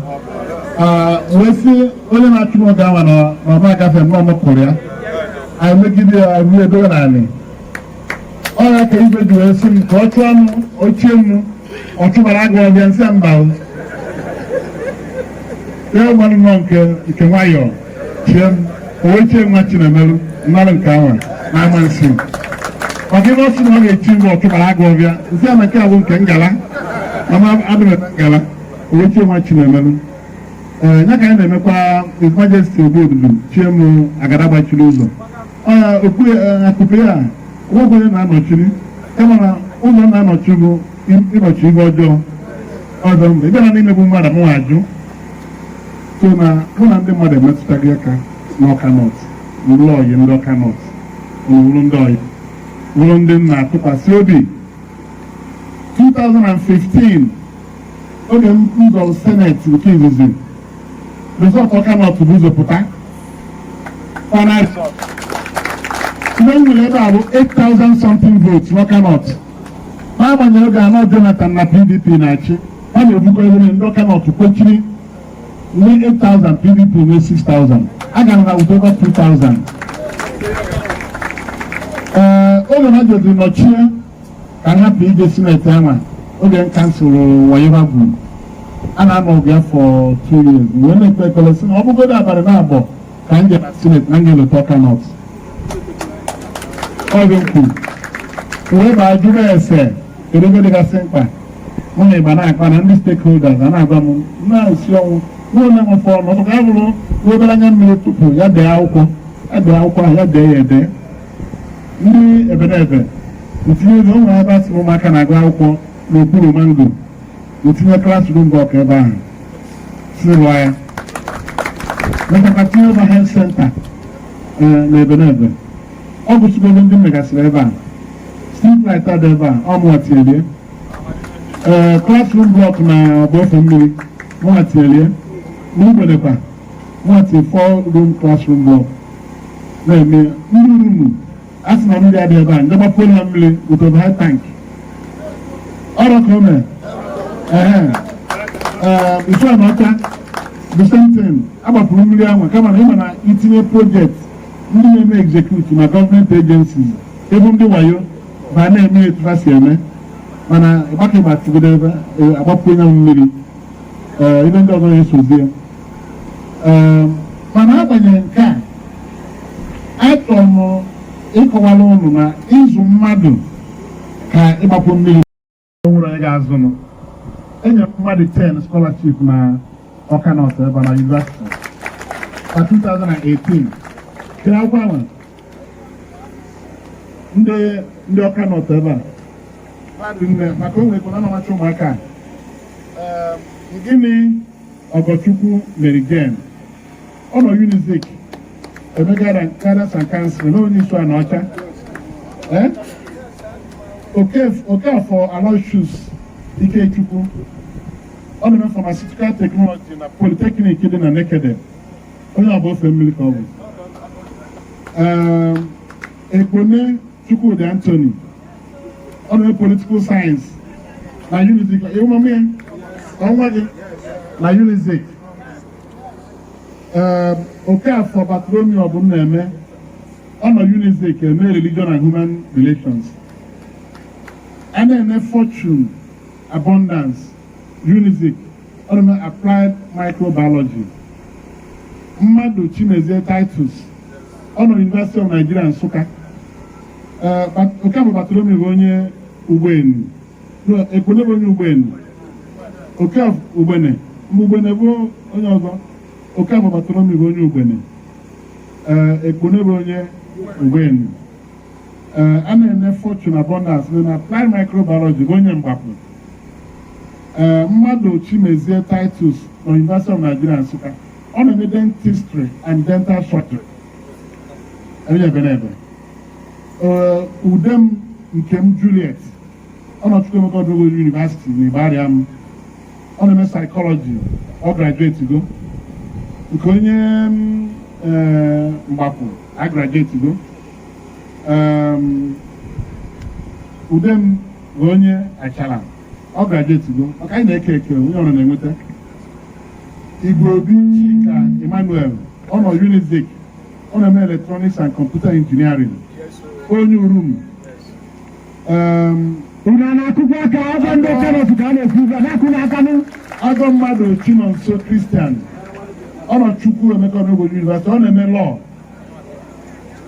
Wee sị onye na-achụ m oge anwa na ọma agafe nnọọ m kụrụ ya, anyị megide ya, anyị edowe n'anị. Ọ ya ka igwe ji wee sị m ka ọ chụọ m ochie m ọ chụbara agụ ọbịa nsị mba o. Ya gbanụ nọ nke nwayọọ chie m, o wee chie nwa Chinemelu mmadụ nke anwa na Amansi, maka ebe ọ sị na ọ ga-echi mgbe ọ chụbara agụ ọbịa nsị ya na nke a bụ nke ngala na m adịghị eme ngala. O wee chie nwa Chinemelu. Ee, ya ka anyị na-emekwa His Majesty Obi Odudu chie m agada gbachiri ụzọ. Ọ ya okpu akụpe ya nwoke onye na-anọchiri, kama na ụzọ na-anọchi bụ ịnọchi ihe ọjọọ ọzọ mgbe ị bịara n'imegbu mmadụ mụ ajụ. So na mụ na ndị mmadụ emetụtaghị aka n'Ọka North, mbụrụ ọyị ndị Ọka North, wụrụ ndị ọyị, wụrụ ndị m na-atụkwasị obi. 2015, oge m zọrọ senate nke izizi, result Ọka North bụ ụzọ pụta, final result. Mgbe m nwere ebe a bụ 8,000 something votes n'Ọka North. N'agbanyeghị oge anọ Jonathan na PDP na-achị, ha na-ebukọ ebe ndị Ọka North kwechiri nwee 8,000, PDP nwee 6,000, aga m na with over 2,000. Ee, oge na jezi nọchie ka m hapụ ije senate anwa, oge m cancelụrụ whatever bụ a na-anọ ọgụ ya for 2 years, wee na-ekpe ekpere sị na ọ bụgodo abalị na-abọ ka m je na senate na m ga-eleta Ọka North. Oge m kwuru wee baa jụrụ ese kedu ebe dịgasị mkpa, mụ na ịgba na-akpa na ndị stakeholders a na-agwa m na-esi ọnwụ nwa ole nwefọ ọnụ ọtụ ka ya bụrụ obere anya mmiri tupu ya dee akwụkwọ, ya dee akwụkwọ ahụ, ya dee ya ede. Ndị ebenebe ntinye ego, o nwere ebe a sị ụmụaka na-agụ akwụkwọ n'okpuru mango, ntinye classroom block ebe ahụ si rụọ ya, mekakwa tinye ebe health center na ebenebe. Ọ gụsigo ebe ndị megasịrị ebe a, street light dị ebe a, ọ mụnwa tinyelie. Ee, classroom block na ọgba ofe mmiri, mụnwa tinyelie. N'Ugbedekwa, mụnwa tinye four room classroom block. Na-eme ndị rumu a sị na mmiri adị ebe a, ndị gbapuo na mmiri with overhead tank ọrụ ka o mee. Ehe, ee, ife na ọcha, the same thing, agbapụrụ mmiri ahụ. Kama na ịma na itinye project, ndị na-eme execute na gọọmenti agencies ebe ndị wayo ba na-eme etu ha si eme, mana ịgbaka ịgbatịgodo ebe agbapụ onye mmiri. Ee, ebe ndị ọzọ na-esozie. Ee, mana agbanyeghị nke a, achọrọ m ịkọwara ụnụ na ịzụ mmadụ ka ịgbapụ mmiri nwere onye ga-azụnụ. Enyere m mmadụ 10 scholarship na Ọka North ebe na university na 2018. Kere akwụkwọ ahụ ndị Ọka North ebe a mmadụ nne maka o nwekwa na amachi ụmụaka a. Ee, gịnị Ọgọchukwu Mary Jane, ọ nọ Unizik eme guidance and counseling na onye isu a na ọcha. Ee, Okafor Aloysius Ikechukwu, ọ na-eme pharmaceutical technology na Polytechnic dị na Nekede. Onye ọ bụ ofe mmiri ka ọ bụ. Ekone Chukwudi Anthony, ọ na-eme political science na Unizik. Ịhụ ya ọnwa gị na Unizik. Okafor Bartholomew ọ bụ m na-eme, ọ nọ Unizik eme religion and human relations. A na-eme Fortune Abundance, Unizik, ọ na-eme applied microbiology. Mmadụ Chimezie Titus, ọ nọ University of Nigeria, Nsụka. Okafor Bartholomew bụ onye Ugbenu. No, Ekone bụ onye Ugbenu. Okafor Ugbene, mgbe Ugbene bụ onye ọzọ. Okafor Bartholomew bụ onye Ugbene. Ee, Ekone bụ onye Ugbenu. Ee, a na-eme Fortune Abundance na applied microbiology bụ onye Mgbapụ. Ee, mmadụ Chimezie Titus na University of Nigeria, Nsụka, ọ na-eme dentistry and dental surgery. Onye ebe n'ebe. Ee, Udem Nkem Juliet, ọ nọ Chukwuemeka Odumegwu University na Igbariam, ọ na-eme psychology, ọ graduate go. Nke onye Mgbapụ a graduate go. Udem bụ onye Achala, ọ graduate go. Maka anyị na-eke eke, onye ọrụ na-enweta. Igwe Obi Chika Emmanuel, ọ nọ Unizik, ọ na-eme electronics and computer engineering, onye Urum. Unu a na-akụkwa aka ọgwa ndị Ọka ka a na-ekwu ife na-akụ n'aka nụ. Agọ mmadụ Chinonso Christian, ọ nọ Chukwu Emeka Odumegwu University, ọ na-eme law,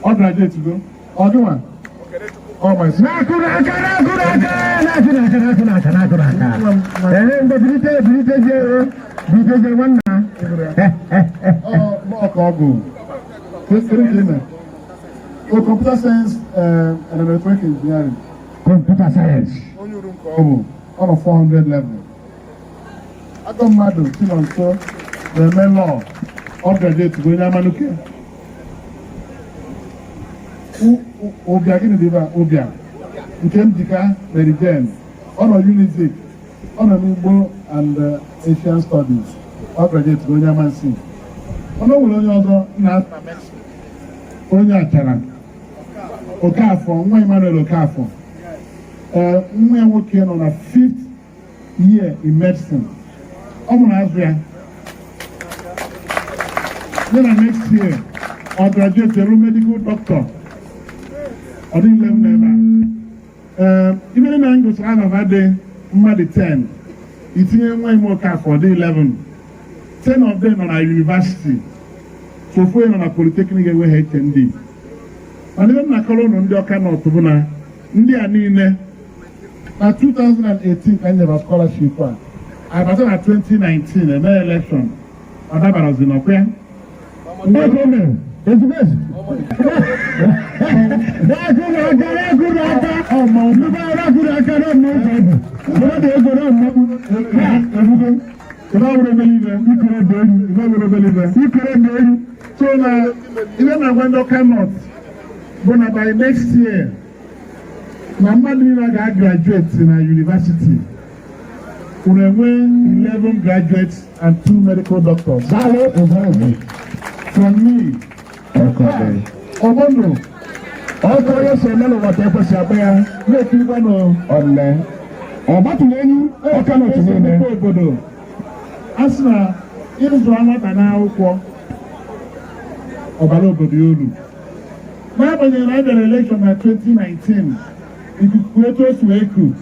ọ graduate go. Ọ gịnwa? Ọ my son. Na-akụ n'aka, na-akụ n'aka, na-akụ n'aka, na-akụ n'aka, na-akụ n'aka. Ee, mgbe bilite, bilite je, bilite je nwanna. Ọ law ka ọ gụ. Kedu ka ị na? O computer science and electronic engineering. Computer science. Onye Urum ka ọ bụ, ọ nọ 400 level. Agọ mmadụ Chinonso na-eme law, ọ graduate bụ onye Amanuke. Ụbịa gịnị dị ebe a? Ụbịa nke m jika Mary Jane, ọ nọ Unizik, ọ nọ n'Igbo and Asian Studies, ọ graduate bụ onye Amansi. Ọ nwere onye ọzọ na onye Achara, Okafọ, nwa Emmanuel Okafọ. Ee, nwa ya nwoke nọ na fifth year in medicine, ọ mụrụ azụ ya ya na next year ọ graduate elu medical doctor. Ọ dị nle m n'ebe a. Ee, ibe na ngosiri anọba dị mmadụ 10, itinye nwa ime Okafọ, ọ dị 11. 10 of them nọ na university, ofu onye nọ na polytechnic enweghị HND. Mana ebe m na-akọrọ ụnụ ndị Ọka North bụ na ndị a niile na 2018 ka m nyere scholarship a, abata na 2019 eme election, ọ dabarazi n'ọkwa ya. Ego mere, ezigbo ezi. Na-akụ n'aka, na-akụ n'aka. Nnukwu na-akụ n'aka na mmụọ ka ọ bụ. Mmadụ ego na mmụọ. Ebugo ibe ọ bụrụ obere ibe Ikoro dị elu. Ibe ọ bụrụ obere ibe. Ikoro dị elu. So na ibe na-agwa ndị Ọka North bụ na by next year na mmadụ niile ga-graduate na university, unu enwe 11 graduates and 2 medical doctors. Daalụ ụzọ. From me. Ọgbọnụ. Ọkụ onye si eme n'ụwa ka ekwesị akpọ ya. Na-ekirikwanụ. Ọnne. Ọ gbatụrụ enyi Ọka North niile. Nnukwu obodo a sị na ịzụ nwata n'akwụkwọ ọbara obodo ya uru. N'agbanyeghị na a bịara election na 2019, ikuku etu o si wee ku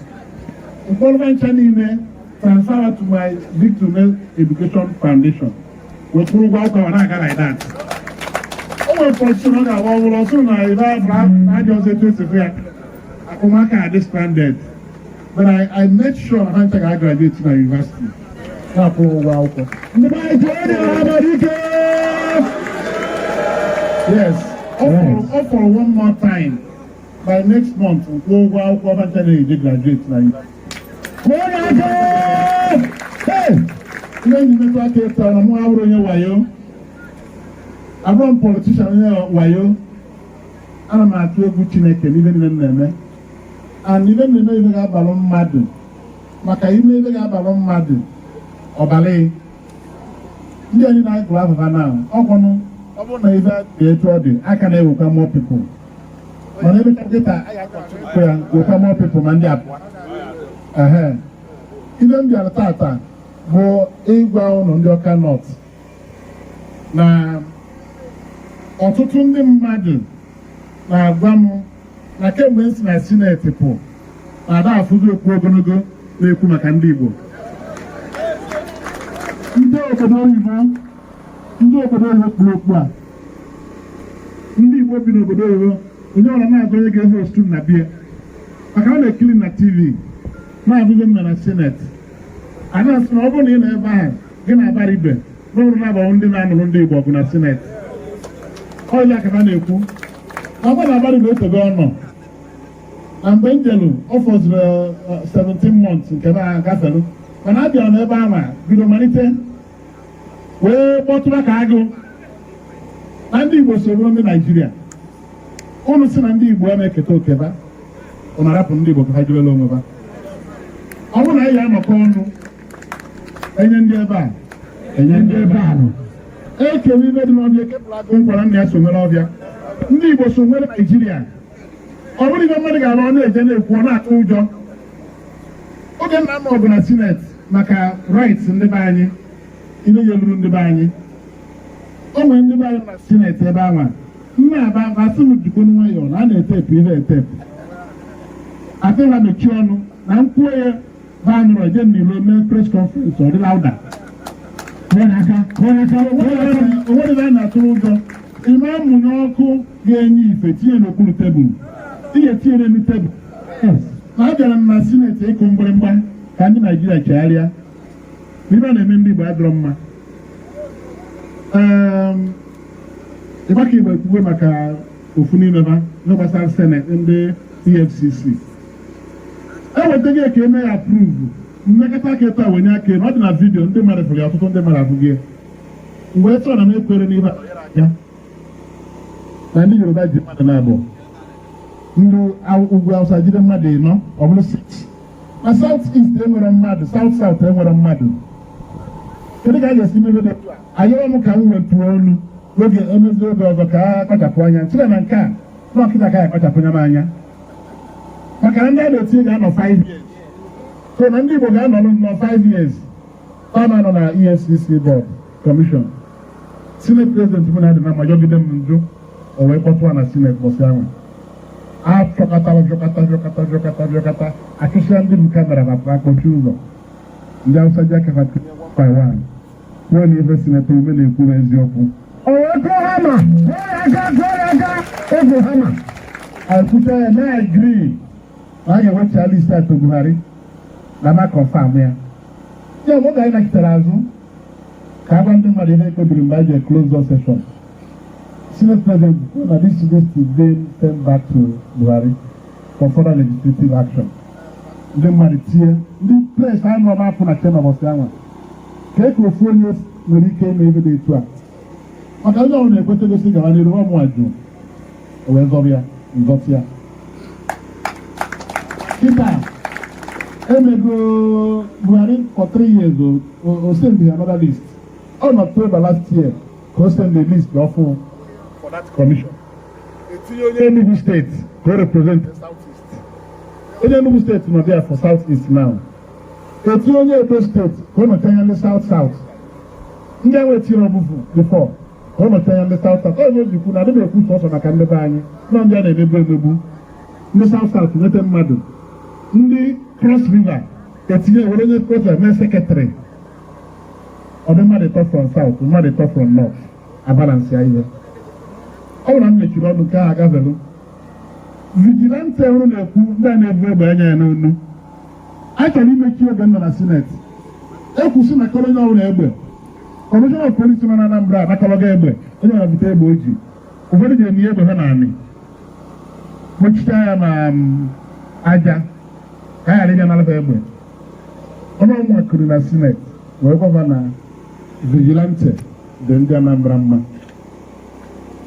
mkpọrọ ncha niile transfer to my Victor Education Foundation, wee kwụrụ ụgwọ akwụkwọ na-aga like that. O nwere position ọ ga-agba ọhụrụ ọsụ na ebe na ajọ ọzọ etu esi fụ ya ụmụaka adị stranded, but I made sure na ha ncha ga-graduate na university, na-akwụ ụgwọ akwụkwọ. Ndị be anyị, tụọ dị Amadike. Yes, ọ fọrọ one more time. By next month, kwụọ ụgwọ akwụkwọ ha ncha na-eje graduate na university. Kụọ n'aka. Hey! Ihe nji metụ aka ịta na mụ abụrụ onye wayo, abụrụ m politician onye wayo. Ana m atụ egwu Chineke n'ihe niile m na-eme, and ihe m na-eme, ihe ga-abalụ mmadụ. Maka ime ebe ga-abalụ mmadụ ọbalị ndị anyị na-agụ afụfa na ọgwụnụ. Ọ bụrụ na ife dị etu ọ dị, aka na-ewekwa more people, mana ebe kịta anyị akọchukwu ya wekwa more people ma ndị abụọ. Ehe, ife m bịara tata bụ ịgwa ụnụ ndị Ọka North na ọtụtụ ndị mmadụ na-agwa m na kemgbe m si na Senate pụ na ada afụzi okwu ogologo na-ekwu maka ndị Igbo. Ndị obodo oyibo kpuru okpu a, ndị Igbo bi n'obodo oyibo, onye ọra na-agụ onye ga-ehe ostu na bie maka ọ na-ekiri na TV na-abụghị m na Senate. A na-asị na ọ bụrụ na ị nọ ebe ahụ gị na-abara ibe n'ụrụ na-agbanwe ndị na-anụrụ ndị Igbo ọgụ na Senate, ọ ya ka ha na-ekwu na ọ bụrụ na abara ibe otebe ọ nọ na mgbe njelu ọ fọziri 17 months nke na-agafelu, mana a bịara n'ebe ahụ bido malite wee kpọtụrụ ka agụ na ndị Igbo soro ndị Naijiria. Ụnụ si na ndị Igbo ama eketa oke ba, ụnụ arapụ ndị Igbo ka ha jebere onwe ba. Ọ bụrụ na anyị ga-anọkọ ọnụ, enye ndị ebe a, enye ndị ebe a, ekewe ibe dị n'ọbịa, ekepụrụ agụ nkwara nna ya so nwere ọbịa. Ndị Igbo so nwere Naijiria. Ọ bụrụ ibe mmadụ ga-arụ, ọ na-eje na-ekwu, ọ na-atụ ụjọ. Oge nna m ọbụ na Senate maka rights ndị be anyị, ihe ga-eluru ndị be anyị, o nwere ndị be anyị na Senate ebe ahụ nna aba asị m jikonu nwayọọ na a na-etepụ ihe etepụ, asị ha mechie ọnụ na nkwuo ya ba nụrụ eje n'ilo mee press conference, ọ dị louder. Onwere ebe a na-atụrụ ụjọ. Ime amụnye ọkụ ga-enye ife tinye n'okpuru tebụl, ị ga-etinye n'elu tebụl. Na a bịara m na Senate ịkụ mgbịrịmgba ka ndị Naijiria chegharịa na ibe a na-eme ndị Igbo adịrọ mma. Ịgbaka Igbo ekwugo maka ofu n'ime ha ihe gbasara Senate, ndị EFCC ewetaghị ka eme ya approve. Mmekọta aka etu a wenye aka elu, ọ dị na video, ndị mmadụ fụrụ ya, ọtụtụ ndị mmadụ afụghị ya. Mgbe chọrọ na m ekwere n'ihe a na ndị Yoruba ji mmadụ na-abụ, ndị ugwu Awụsa jide mmadụ ịnọ, ọ bụrụ six. Na South East enwere mmadụ, South South enwere mmadụ. Kedu ka a ga-esi mebe dị etu a? Ayọrọ m ka m wetuo olu oge emezi oge ọzọ ka a kpachapụ anya site na nke a na ọkịta ka ya akpachapụ anya m anya, maka na ndị a na-etinye ga-anọ 5 years, so na ndị Igbo ga-anọ nọ 5 years ọ na-anọ na EFCC board commission. Senate President m na-adị na ma yọgide m njụ, o wee kpọtụọ na Senate bọsị ahụ achọkọtara jọkọta jọkọta jọkọta jọkọta, achụsịa ndị bụ camera na akpọchi ụzọ. Ndị Awụsa ji aka ha tinye one by one, kwuo na ife Senator Umeh na-ekwu n'eziokwu. O wee kụọ hammer, kụọ ya aka, kụọ ya aka, oge hammer. Akwụcha ya na agree na a ga-ewecha list a to Buhari na ma confirm ya. Ya bụ oge anyị nachitere azụ ka agwa ndị mmadụ ihe ekpebiri mgbe anyị ji close door session. Senate President kwuo na this list is being sent back to Buhari for further legislative action. Ndị mmadụ tie, ndị press anụ ọma apụ na chamber bọsị anwa ka eke ofu onye nwere ike ime ebe dị etu a, maka onye ọbụla ekweta gosi gawa n'iru ọmụnwa jụ, o wee zọrọ ya nzọtị ya. Kịta emego Buhari for 3 years, o send another list on October last year ka o send the list ọfụ for that commission. Etinye onye Enugu State ka o represent South East, onye Enugu State nọ there for South East now. Etinye onye Edo State ka ọ nọchi anya ndị South South, ndị ahụ etiri ọbụfụ before ka ọ nọchi anya ndị South South. Ọ ji kwu na adịghị ekwu sọsọ maka ndị be anyị nọ, ndị a na-emegbu emegbu, ndị South South nweta mmadụ. Ndị Cross River etinye, were onye Cross River mee secretary. Ọ dị mmadụ ịtọ from South, mmadụ ịtọ from North, a balance ya ihe. Ọ bụrụ na m mechiri ọnụ nke ahụ agafelu vigilante ọrụ na-ekwu, ndị a na-ebu egbe anya ya n'onu a chọrọ imechi. Oge m nọ na Senate, ekwusi na kọrọ onye ọbụla egbe. Commissioner of Police nọ na Anambra anakọrọga egbe, onye ọbụla bute egbe o ji. Ụfọdụ ji emi egbe ha na anị kpochite ya na aja ka a ghara ịbịa nalata egbe. Ọnụ ọnwa kuru na Senate wee gwa na vigilante dị ndị Anambra mma,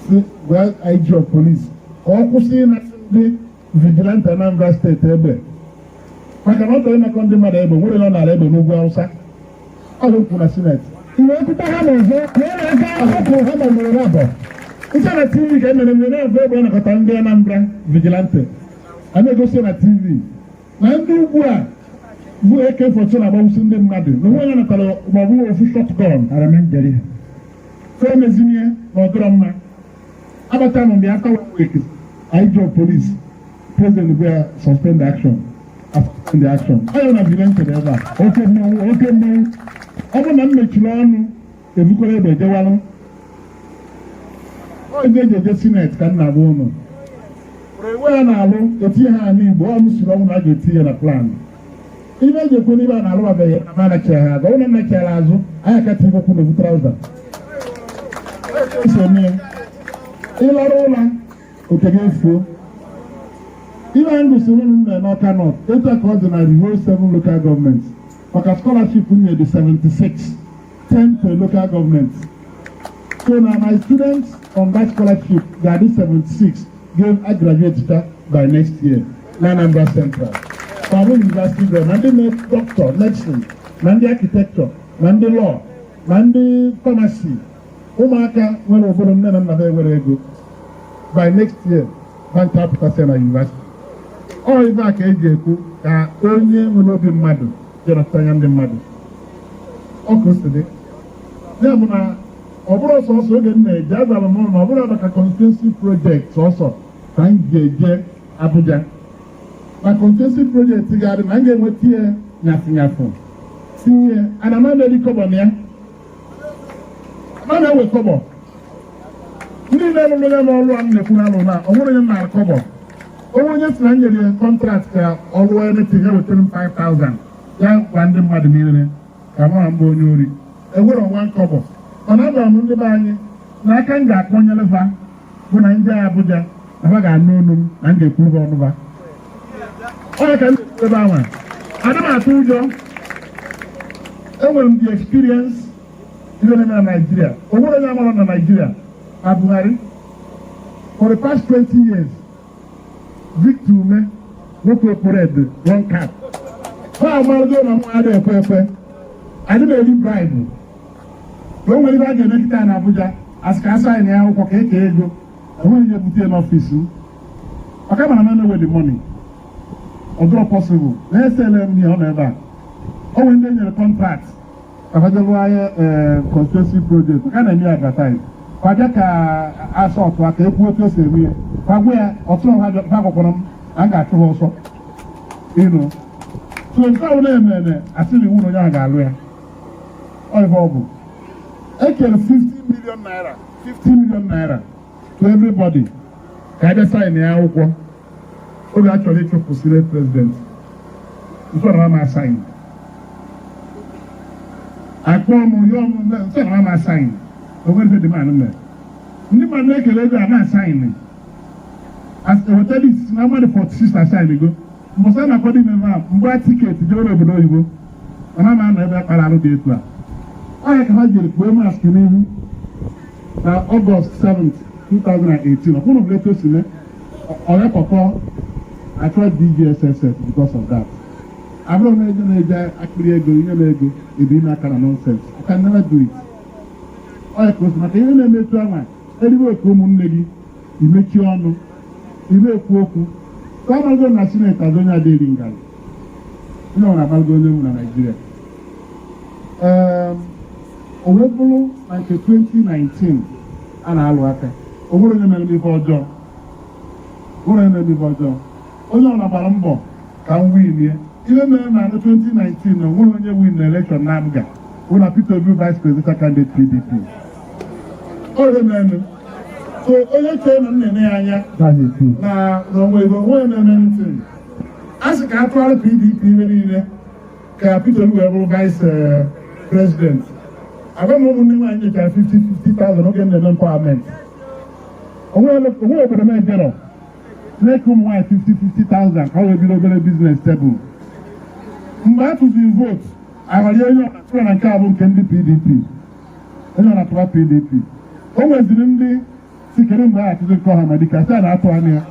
si gwa IG of Police ka ọ kwụsị ịnasị ndị vigilante Anambra State egbe. Maka na ọ chọrọ ịnakọ ndị mmadụ egbe, nwere nọ n'ala egbe n'ugwu Awụsa. Ọ bụ kwuru na Senate. Iwe ekwute ha n'ọzọ ka ọ na-aka ọkụ ha ma mere abụọ. Nke na TV ka emere mmemme na-abụ egbe anakọta ndị Anambra vigilante. A na-egosi na TV na ndị ugwu a bụ AK-47 na-agbagbusi ndị mmadụ na onwe onye natara ma ọ bụghị ofu shotgun. So emezinie na ọ dịrọ mma. Abata m mgbe after one week, IG of police, president bụ ya suspend the action. I suspend the action. Ọ ya na vigilante dị ebe a. Oke mmanwụ, oke mmanwụ. Ọ bụrụ na m mechiri ọnụ, ebukọrọ egbe jewalụ. Ọ ndị eji eje Senate ka m na-agwa ụnụ. Ewe ya na-alụ etinye ha n'Igbo, ọ m siri ọnwụ na a ga-etinye na plan. Ibe eji ekwe n'ibe a na-alụbabeghị na m anachighị ha azụ. Ọ bụrụ na m nachighara azụ, anyị aka tinye okwu n'ofu trouser. Esi eme ya. Ịlarụ ụla, oke ga-efuo. Ibe anyị gosiri ụnụ mere n'Ọka North, etu a ka ọ dị na the whole seven local governments. Maka scholarship nye dị 76, 10 per local government. So now my students on that scholarship ga-adị 76 ga-graduate by next year na Anambra Central. Ma bụ university grad, ma ndị na doctor, medicine, ma ndị architecture, ma ndị law, ma ndị pharmacy, ụmụaka nwere ụfọdụ nne na nna ha enwere ego. By next year, ha ncha apụtasịa na university. Ọ ife a ka eji ekwu ka onye nwere obi mmadụ jenata anya ndị mmadụ. Ọ ka o si dị. Ya bụ na ọ bụrụ sọsọ oge m na-eje, agwara m na ọ bụrụ maka constituency project sọsọ ka m ga-eje Abuja. Na constituency project ga-adị na m ga-enweta ya nyafụ nyafụ, tinye ana m eri kọbọ na ya, ma na-ewe kọbọ. Ndị na-alụrụ ya n'ọrụ a m na-ekwu na alụ na ọ nwere onye m nara kọbọ. Onwe onye si na m nyere ya contract ka ọ lụọ anything, ya wetara m 5000, ya gwa ndị mmadụ niile ka mụ na mbụ onye ori enwere ọnwa nkọbọ. Mana agwara m ndị be anyị na aka m ga-akpọnyere fa bụ na ndị Abuja na fa ga-anụ olu m, na m ga-ekwuru ha ọnụ fa. Ọ ka m na-ekwu ebe ahụ, ana m atụ ụjọ. Enwere m the experience ihe na-eme na Naịjirịa. O nwere onye amara na Naịjirịa na Buhari for the past 20 years, Victor Umeh, nwoke okporo ede one cap, ha amarụgo na nwa adịghị ekwe ekwe, adị na-eri bribe. Na o nwere ibe a ga-eme kịta na Abuja, asị ka asa anyị ya akwụkwọ ka eke ego, enweghị ihe bute n'ọfịs m, maka mana m emewe the money. Ọ dịrọ possible na esele m ihe ọ nọ ebe a. O nwere ndị e nyere contract ka ha jee ahịa constituency project, maka na-eme ya advertise, ka bịa ka asa ọtụ aka ekwu otu esi eme ya, ka gwa ya ọtụ ha ha gwakwara m na m ga-achụ ha ọsọ ịnụ. So nke ọ bụla emere, asị na iwu na onye ahụ ga-alụ ya. Ọ ife ọ bụ ekere 50 million naira, 50 million naira to everybody ka abịa sign ya akwụkwọ oge a chọrọ ịchụpụ senate president. Nso na ma sign, akpọ m yọọ m, nso na ma sign. O nwere ife dị man mere ndị mmadụ na-ekele ego a na-asign, eweta list na mmadụ 46 asign go. Mbọsị a na-akwado ime ebe a, mgbe a ticket jere n'obodo oyibo, mana ma anọ ebe akpara alụ dị etu a. Ọ ya ka ha jiri kpuo mask n'ihu na August 7, 2018. Ọkwụnụ bụ etu o si mee ọrịa pọpọ achọ DGSSS because of that. Abụrụ m ego na-eje akpịrị ego inye m ego ebi ime aka na nonsense. I can never do it. Ọ ya ka o si maka ihe na-eme etu anwa eribe oke ụmụnne gị imechie ọnụ ime ekwu okwu ka ọ marụgo na Senate azụ onye adịghị ngarị, onye ọbụla amarụgo onye nwe na Naịjirịa. O wee bụrụ na nke 2019 a na-alụ aka, o nwere onye mere m ife ọjọọ, o nwere onye mere m ife ọjọọ. Onye ọbụla gbara mbọ ka m win. Ihe mere na 2019 na onwere onye win na election na APGA bụ na Peter Obi, vice presidential candidate PDP. Onye mere so onye chee na m na-ene ya anya na na onwe ego onwe na-eme ntị a sị ka a tụgharị PDP ihe niile ka Peter Obi wee bụrụ vice president. Agwa m ụmụnne nwaanyị nyechara 50 50,000 oge m na-eme empowerment. Onwe obodo m ejero na-eke ụmụ nwaanyị 50 50,000 ka ọ wee bido obere business tebụl. Mgbe a tụziri vote, aghọrọ onye ọna na nke a bụ nke ndị PDP, onye ọ na-atụba PDP. O nweziri ndị si kedu mgbe a atụzi nke ọha ma dịka sị a na-atụ anya ya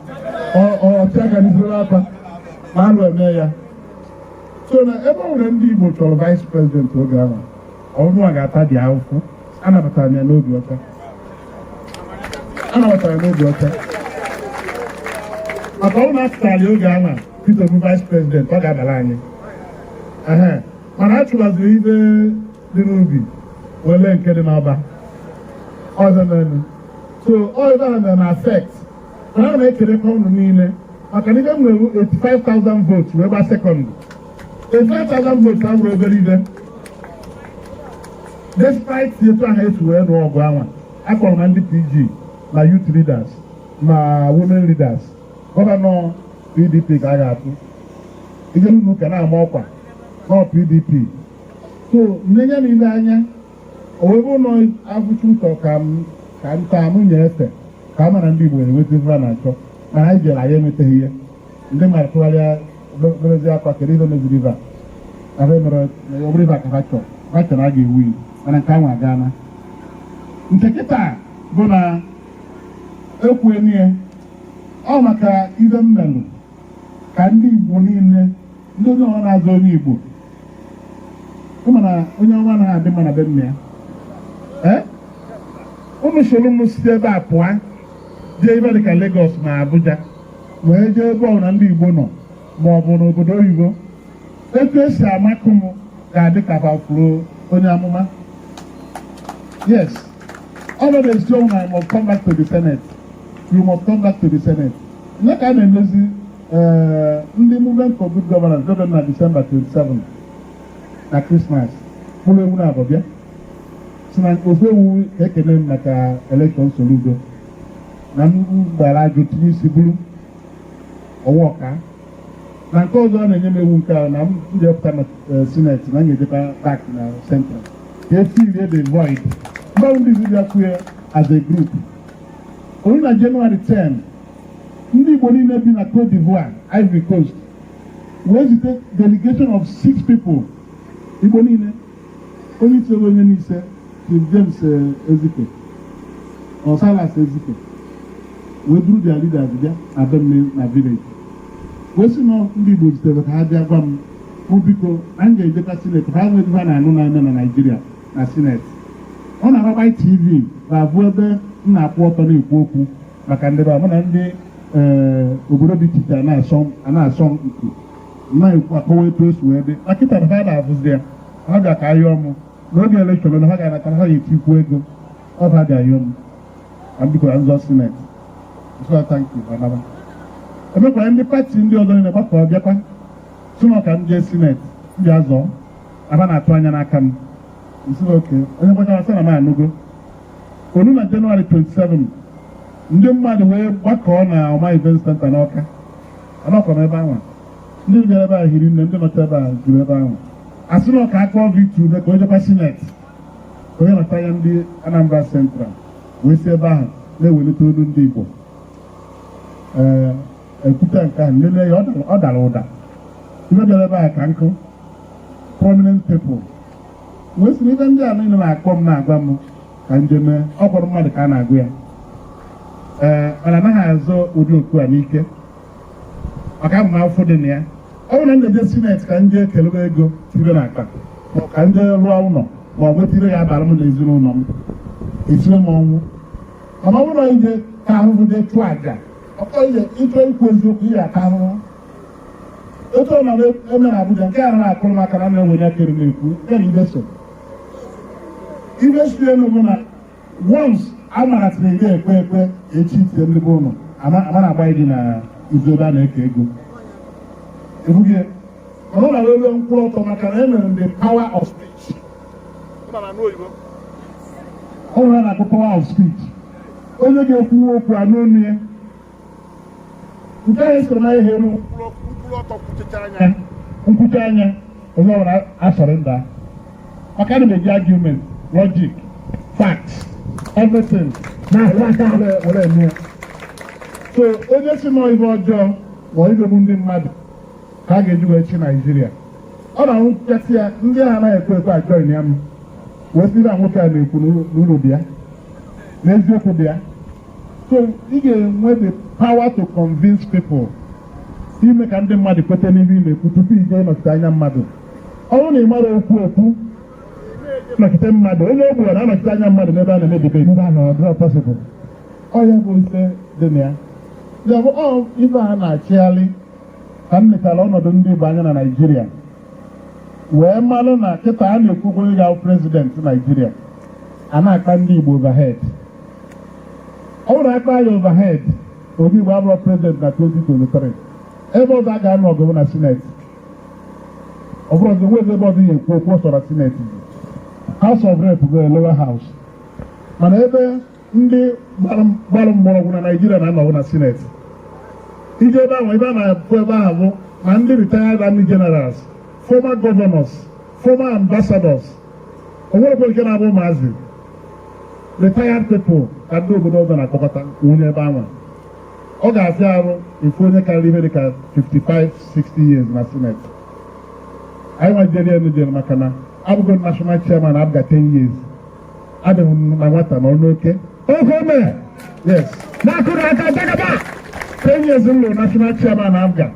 ọchị aka n'isoro akwa ma alụ eme ya. So na ebe ọ nwere ndị Igbo chọrọ vice president oge ahụ, ọnwụnwa ga-ata dị ahụhụ. Anabatara m ya n'obi ọcha, anabatara ya n'obi ọcha, maka ọ na atụtara ya oge ahụ Peter Obi vice president, ọ ga-abara anyị. Ehe, mana a chụbaziri ibe dị n'ubi wele nke dị n'ọba ọzọ n'elu. So ọ ebe ahụ na affect, mana ana m ekelekwa unu niile maka na ibe m nwere 85,000 votes wee gba second. 85,000 votes abụrụ obere ibe, despite etu ahụ esi wee lụọ ọgụ anwa. Akpọrọ ma ndị PG, ma youth leaders, ma women leaders. Governor PDP ka a ga-atụ ije n'ụlọ ụka na-ama ọkwa nọ PDP. So nne na ile anya, o wee bụrụ na afụchu ụtọ ka m ka m taa m nye efe ka a mara ndị Igbo enweta ife a na-achọ, mana anyị jere, anyị enwetaghị ihe. Ndị mmadụ tụgharịa berezi akwa, kedu ihe meziri ife a na fe mere? Ọ bụrụ ife a ka ha chọrọ, ha chọrọ a ga-ewu iwu, mana nke ahụ agaana. Nke kịta bụ na ekwuenie ọ maka ibe mmelụ ka ndị Igbo niile, ndị onye ọma na-azụ onye Igbo, ịma na onye ọma anaghị adị mma na be nna ya. Ee, unu soro m si ebe a pụọ jee ebe dịka Lagos na Abuja, wee jee ebe ọbụla ndị Igbo nọ, ma ọ bụ n'obodo oyibo, etu esi amakụ m ga-adị ka bafuru onye amụma. Yes, all of the strong, I must come back to the Senate. You must come back to the Senate. Nye ka a na-emezi ndị Movement for Good Governance gọvanọ na December 27 na Christmas, mkpụrụ ewu na abọbịa si na ofu ewu ka ekene m maka election Soludo na m gbara ajụ tinye isi buru ọwa ọka na nke ọzọ. A na-enye m ewu nke a na m jepụta na Senate na m ga-ejekwa back na Central ka e fill the void mgbe ndị izi bịa kwue as a group olu. Na January 10, ndị Igbo niile bi na Cote d'Ivoire, Ivory Coast, wee zite delegation of six people. Igbo niile, onye isi onye n'ise, Chief James Ezike or Silas Ezike, wee duru their leaders bịa na be m na village, wee sị na ndị Igbo zitere ka ha bịa gwa m mụ biko na m ga-ejekwa Senate, ha nwere ife a na-anụ na-eme na Naịjirịa na Senate. Ọ na-agbakwa TV na-abụ ebe m na-akwụ ọtọ na-ekwu okwu maka ndị be mụ na ndị obodo dị iche iche a na-asọ nku na-ekwu, akọwa etu o si wee dị na kịta na ha na-abụzi ya. Ha ga ka ayọọ mụ n'oge election na ha ga-anata, ha ga-etikwu ego ọ ha ga-ayọ m ka m biko na nzọ Senate. So thank you. Anaba emekwara ndị party ndị ọzọ niile gbakọ bịakwa sị na ka m jee Senate, m bịa zọọ aba na-atụ anya n'aka m. Nsi oke onye gbachara sị na m anụgo olu. Na Jenụwarị 27, ndị mmadụ wee gbakọọ na Ọma Event Center n'Ọka. Anọkọ m ebe ahụ, ndị bịara ebe a hiri nne, ndị nọcha ebe a juru ebe ahụ. Asị na ọka akpọọ Victor Umeh ka o jekwa Senate, ka onye nọta anya ndị Anambra Central, wee si ebe ahụ na-ewelite olu ndị Igbo. Ee, ekwute nke ahụ, lelee ya, ọ dara ụda. Ibe bịara ebe a ka nkụ prominent people wee sị na ibe ndị a niile na-akpọ m na-agwa m ka njem mee ọ gwara mmadụ ka a na-agụ ya. Ee, mana anaghị azụ ụdị okwu a n'ike, maka abụ m afọ dị na ya. Ọ bụrụ na m na-eje Senate ka m jee kelebe ego tibe n'akpa, ma ọ ka m jee rụọ ụlọ, ma ọ bụ etire ya abara m na ezinụlọ m, etire m ọnwụ. Mana ọ bụrụ na ije ka ahụhụ jee chụọ àjà ọkọ ije ịchọ ikwu eziokwu, ihe ata ahụhụ otu ọ nọrọ eme na Abuja nke a na-akụrụ m aka na na-enwenye aka elu na-ekwu nke na ibe so ibe si elu bụ na once a mara tiri iri ekwe ekwe echi tie ndị be ụlọ ama na-agba gị na izu ebe a na-eke ego ebughị. Mana ọ nọrọ elu nkwụ ọtọ maka na e mere the power of speech. Ọ nwere na-akpọ power of speech, onye ga-ekwu okwu a n'onu ya nke ahụ soro na ihe elu nkwucha anya onye ọbụla asọrọ nda, maka ana m eji argument, logic, facts, everything na-ahụ aka were eme ya. So onye si nọ ibe ọjọọ ma imegbu ndị mmadụ ka a ga-eji wee chi Naijiria, ọ na-ahụ nkwuchasị ya. Ndị ahụ anaghị ekwe ekwe ajoin ya m wee sị na nwoke a na-ekwu n'uru dị ya, n'eziokwu dị ya. So ị ga-enwe the power to convince people. Ime ka ndị mmadụ kweta n'ihe ị na-ekwu tupu ị jee ịnọchite anya mmadụ. Ọ bụrụ na ị mara okwu okwu nọchite mmadụ, onye ogbu na-anọchite anya mmadụ n'ebe a na-eme debate. Mba, na ọ dịrọ possible. Ọ ya bụ ife dị na ya. Ya bụ ọ ife a na-achịgharị ka m letara ọnọdụ ndị Igbo anya na Naịjirịa, wee malụ na kịta a na-ekwukwu onye ga-abụ president Naịjirịa, a na-akpa ndị Igbo overhead. Ọ bụrụ na akpa ya overhead, Obi Igbo abụrụ president na 2023. Ebe ọzọ a ga-anụ ọgụ bụ na Senate. Ọ bụrụ ọzọ nwezi ebe ọzọ ya ekwu okwu ọsọ na Senate. House of Rep bụ lower house, mana ebe ndị gbalụ mgbọrọgwụ na Naịjirịa na-anọwụ na Senate. Ije ebe ahụ, ebe a na-afụ ebe ahụ bụ ma ndị retired army generals, former governors, former ambassadors. O nwerekwa nke na-abụ ụmụazị, retired people ka ndị obodo ọzọ na-akpọkọta nwunye ebe ahụ. Ọ ga-afịa arụ ifu onye karịrị ihe dịka 55 60 years na Senate. Anyị nwajidere ya elu maka na abụgo national chairman APGA 10 years, adịghị m na nwata nọ n'oke. Oge mere. Yes. Na-akụrụ aka jagaba. 10 years m lụrụ national chairman APGA,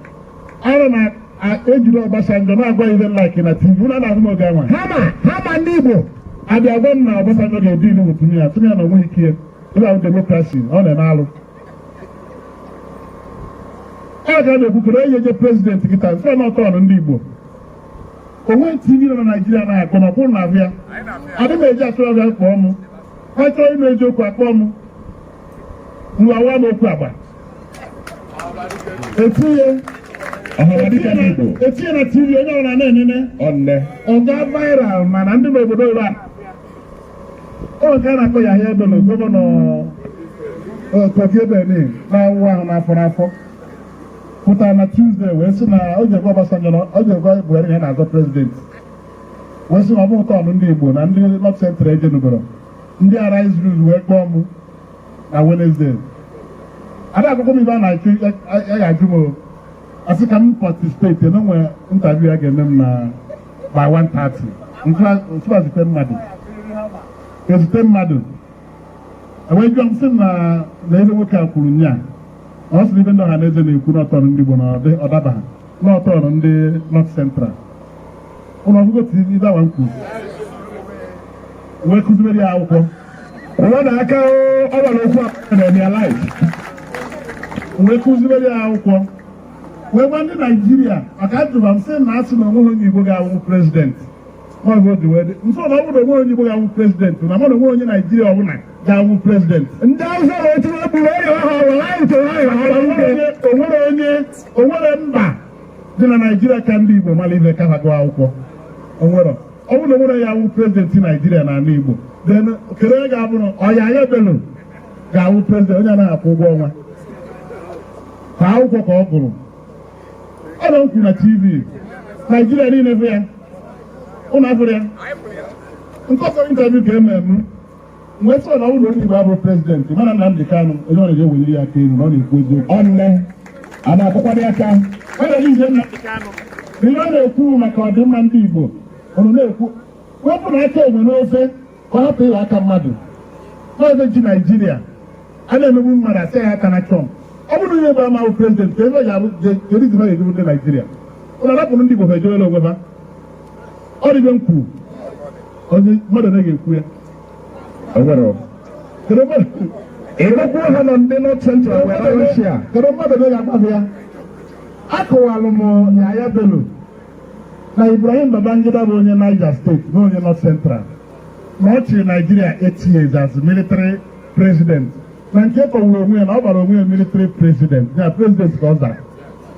ara na ejiri Obasanjo na-agwa ihe like na TV ụlọ na-ahụ m oge anwa. Hama hama ndị Igbo. Abịa gwa m na Obasanjo ga-edu ilu bụ tinye ya, tinye ya na onweghị ike ebe ahụ. Democracy ọ na-eme alụ. Ọ ga na-ekwukere onye eje president kịta mfe na ọtọn ndị Igbo onwe TV nọ na Naijiria na-akpọ ma ọ bụrụ na ahụ ya adị m eji atụrụ ọbịa kpọọ m. Ha chọrọ ime eziokwu, akpọọ m ngwa m okwu agba etinye. Ọhamadike ndị Igbo. Etinye na TV, onye ọbụla na-enene. Ọnne. Ọ ga viral, mana ndị n'obodo ebe a, ọ nke a na-akpọ Yahaya Bello, governor Kogi Benin na-awụ ahụ n'afọ pụtara na Tuesday wee sị na o ji egwa Obasanjo na o ji egwa Buhari na ya na-azọ president, wee sị na ọ bụghị turn ndị Igbo na ndị North Central ejenugoro. Ndị Arise News wee kpọọ m na Wednesday. Ada akwụkwọ m ibe a na-achụ ya ga-ajụ m o. Asị ka m participate na onwe interview a ga-eme m na by 1:30. Ntụa zute mmadụ, ezute mmadụ, ewee jụọ m sị m na ebe nwoke a kwuru nya na ọ sị na ibe ndị ọha na eze na-ekwu n'ọ turn ndị Igbo na ọ dabaghị n'ọ turn ndị North Central. Ụlọ ọgụgụ TV ibe awa m kwuru wee kụzibere ya akwụkwọ. Ụwa na aka ọ nwere okwu a na-eme ya live. Wee kụzibere ya akwụkwọ, wee gwa ndị Naijiria maka ajụba m sị na asị na onweghị onye Igbo ga-awụ president. Maọbụ o ji wee dị nso na ọ bụrụ na onweghị onye Igbo ga-awụ president, na mmadụ onweghị onye Naijiria ọbụla ga-awụ president. Ndị Hausa wee tinye gburu ọrịa ha were anyị tụrụ anyị ha ike. Onwere onye onwere mba dị na Naijiria ka ndị Igbo mara ihe ka ha gụọ akwụkwọ. Onwere ọ bụrụ na onwere ya awụ president Naijiria na ala Igbo, then kedu onye ga-abụrụ? Yahaya Bello ga-awụ president, onye anaghị akwụ ụgwọ ọnwa ka akwụkwọ ka ọ gụrụ. Ọ na m kwuru na TV Naijiria niile bụ ya ụnụ afụrụ ya. Nke ọzọ, interview ka eme m wee sị na ọ bụrụ na onye Igbo abụrụ president, mana Nnamdi Kanu, onye ọ na-eji eweliri ya aka elu na ọ na-ekwu eziokwu. Ọnne a na-akwụkwado aka. Ọ na-eji Nnamdi Kanu na ihe ọ na-ekwu maka ọdịmma ndị Igbo, ụnụ na-ekwu wepụ na aka enwe n'ofe ka ọ hapụ ịghọ aka mmadụ n'ofe ji. Naijiria a na-emegbu mmadụ, asị ya aka na Trump. Ọ bụrụ na onye bụ amahụ president, ka ebe ga-abụ kedu izi ha ga-ejibu ndị Naijiria? Ụnụ arapụrụ ndị Igbo ha ejewela onwe ha. Ọ dịbe m kwuru, onye mmadụ na ga-ekwu ya. O nwere Kedu mmadụ ịrụkwuo ha nọ ndị North Central were Russia. Kedu mmadụ na ga-agbafe ya? Akọwalụ m Yahaya Bello na Ibrahim Babangida bụ onye Niger State na onye North Central, na ọ chịrị Nigeria 8 years as military president, na nke kọwuru onwe ya na ọ gbara onwe ya military president ya, president ka ọ zara.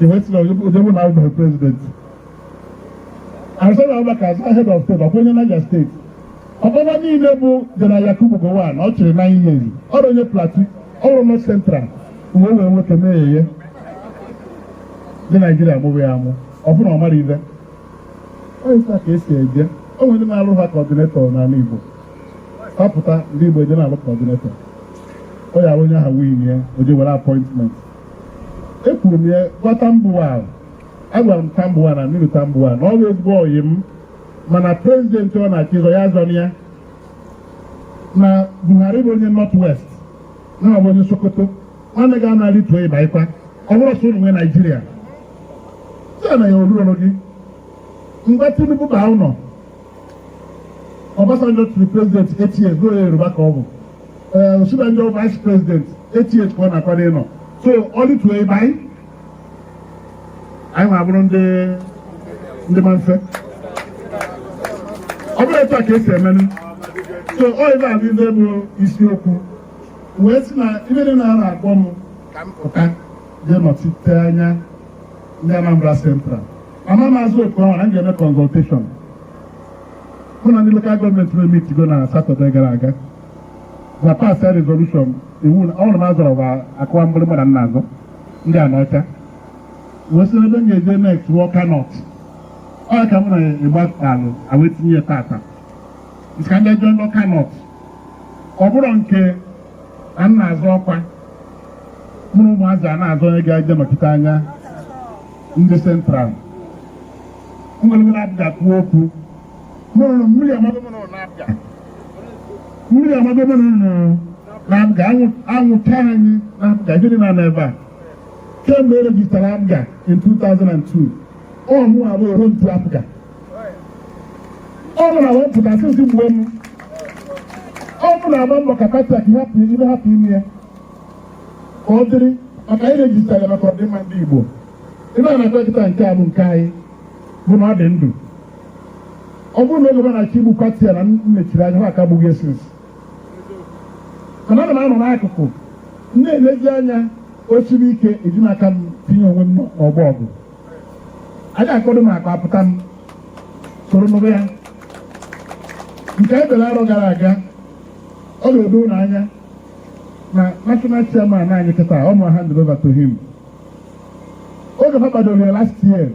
Iwe sị na onye na abụghị president Arụsọ Abubakar aza head of state, ọkwa onye Niger State. Ọkpọba niile bụ General Yakubu Gowon, ọ chịrị 9 years, ọrụ onye Plateau, ọrụ North Central. Uwe wee nwoke mee ya ndị Naijiria mụrụ ya amụ, ọ bụrụ na ọ mara ibe onye isi ka esi eje. O nwere ndị na-alụ ha coordinator n'ala Igbo, hapụta ndị Igbo eje na-alụ coordinator. Ọ ya onye ahụ win ya, o je were appointment. Ekwuru m ya gwa Tambuwal, agwara m Tambuwal na Aminu Tambuwal na ọ bụ ezigbo ọyị m, mana president ọ na-achọ ịzọ ya azọ ya na Buhari bụ onye North West na ọ bụ onye Sokoto. Nwanne gị anarị tuo ịba ịkwa ọ bụrụ sọ ụnụ nwee Naijiria. Sị na ya oruru gị mgbe Tinubu baa ụlọ. Obasanjo to the president 8 years n'onye Yoruba ka ọ bụ. Ee, Osinbajo vice president 8 years ka ọ na-akwado ịnọ. So ọ dịtuo ebe anyị ma bụrụ ndị ma mfe. Ọ bụrụ etu a ka esi emenụ. So ọ ebe a niile bụ isiokwu wee sị na ibe dị na a na-akpọ m ka m pụta jee nọchite anya ndị Anambra Central. Mama m azụ oku ahụ na m ga-eme consultation mụ na ndị local government na-emitigo na Saturday gara aga na pass resolution iwu na ọ bụrụ m azọrọ bụ akụwa mgbịrịgba na nna azụ ndị a n'ọcha wee sị ebe m ga-eje next bụ Ọka North. Ọ ka m na-egba alụ awee tinye ya tata nke ndị jụọ ndị Ọka North. Ọ bụrụ nke na m na-azụ ọkwa mụrụ ụmụazị a na-azụ onye ga-eje nọchite anya ndị Central nwere na-abịa kwuo okwu mụrụ mmiri amago mụrụ na-abịa mmiri amago mụrụ na-abịa anwụcha anyị na-abịa gịnị na ebe a kemgbe e register APGA in 2002. Ọ mụ abụ oro ntu APGA. Ọ mụ na wepụta sịsị gbuo m. Ọ mụ na-agba mbọ ka party a ka hapụ ibe hapụ ime ya ka ọ dịrị maka anyị register ya maka ọdịmma ndị Igbo. Ebe a na-akpọ kịta nke a bụ nke anyị bụ na ọ dị ndụ. Ọ bụrụ na oge na-achọ igbu party a na m mechiri anya ha akagbughị esis, mana ana m anọ n'akụkụ na-elezi anya. O siri ike eji n'aka m tinye onwe m n'ọgbọ ọgụ. A ga-akọdo m akpa apụta m soro nụrụ ya nke e bere arọ gara aga. Ọ ga-edo unu anya na national chairman anyị kịta ọ ma hand over to him oge ha kpadoro ya last year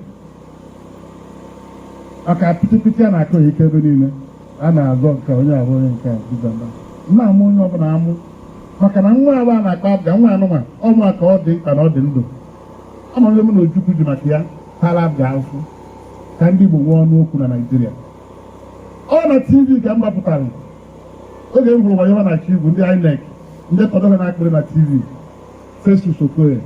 maka pịtịpịtị a na-akụ ike ebe niile a na-azọ nke onye abụ onye nke a na-amụ onye ọbụla amụ maka na nwa abụ a na-akpọ APGA nwa anụnwa ọmụ ka ọ dị mkpa na ọ dị ndụ. Ama m na Ojukwu ji maka ya tara APGA afụ ka ndị Igbo nwee ọnụ okwu na Naịjirịa. Ọ na TV ka m gbapụtara oge m hụrụ wayo na-achọ igwu ndị INEC ndị tọdọrọ na-akpịrị na TV. Festus Okoye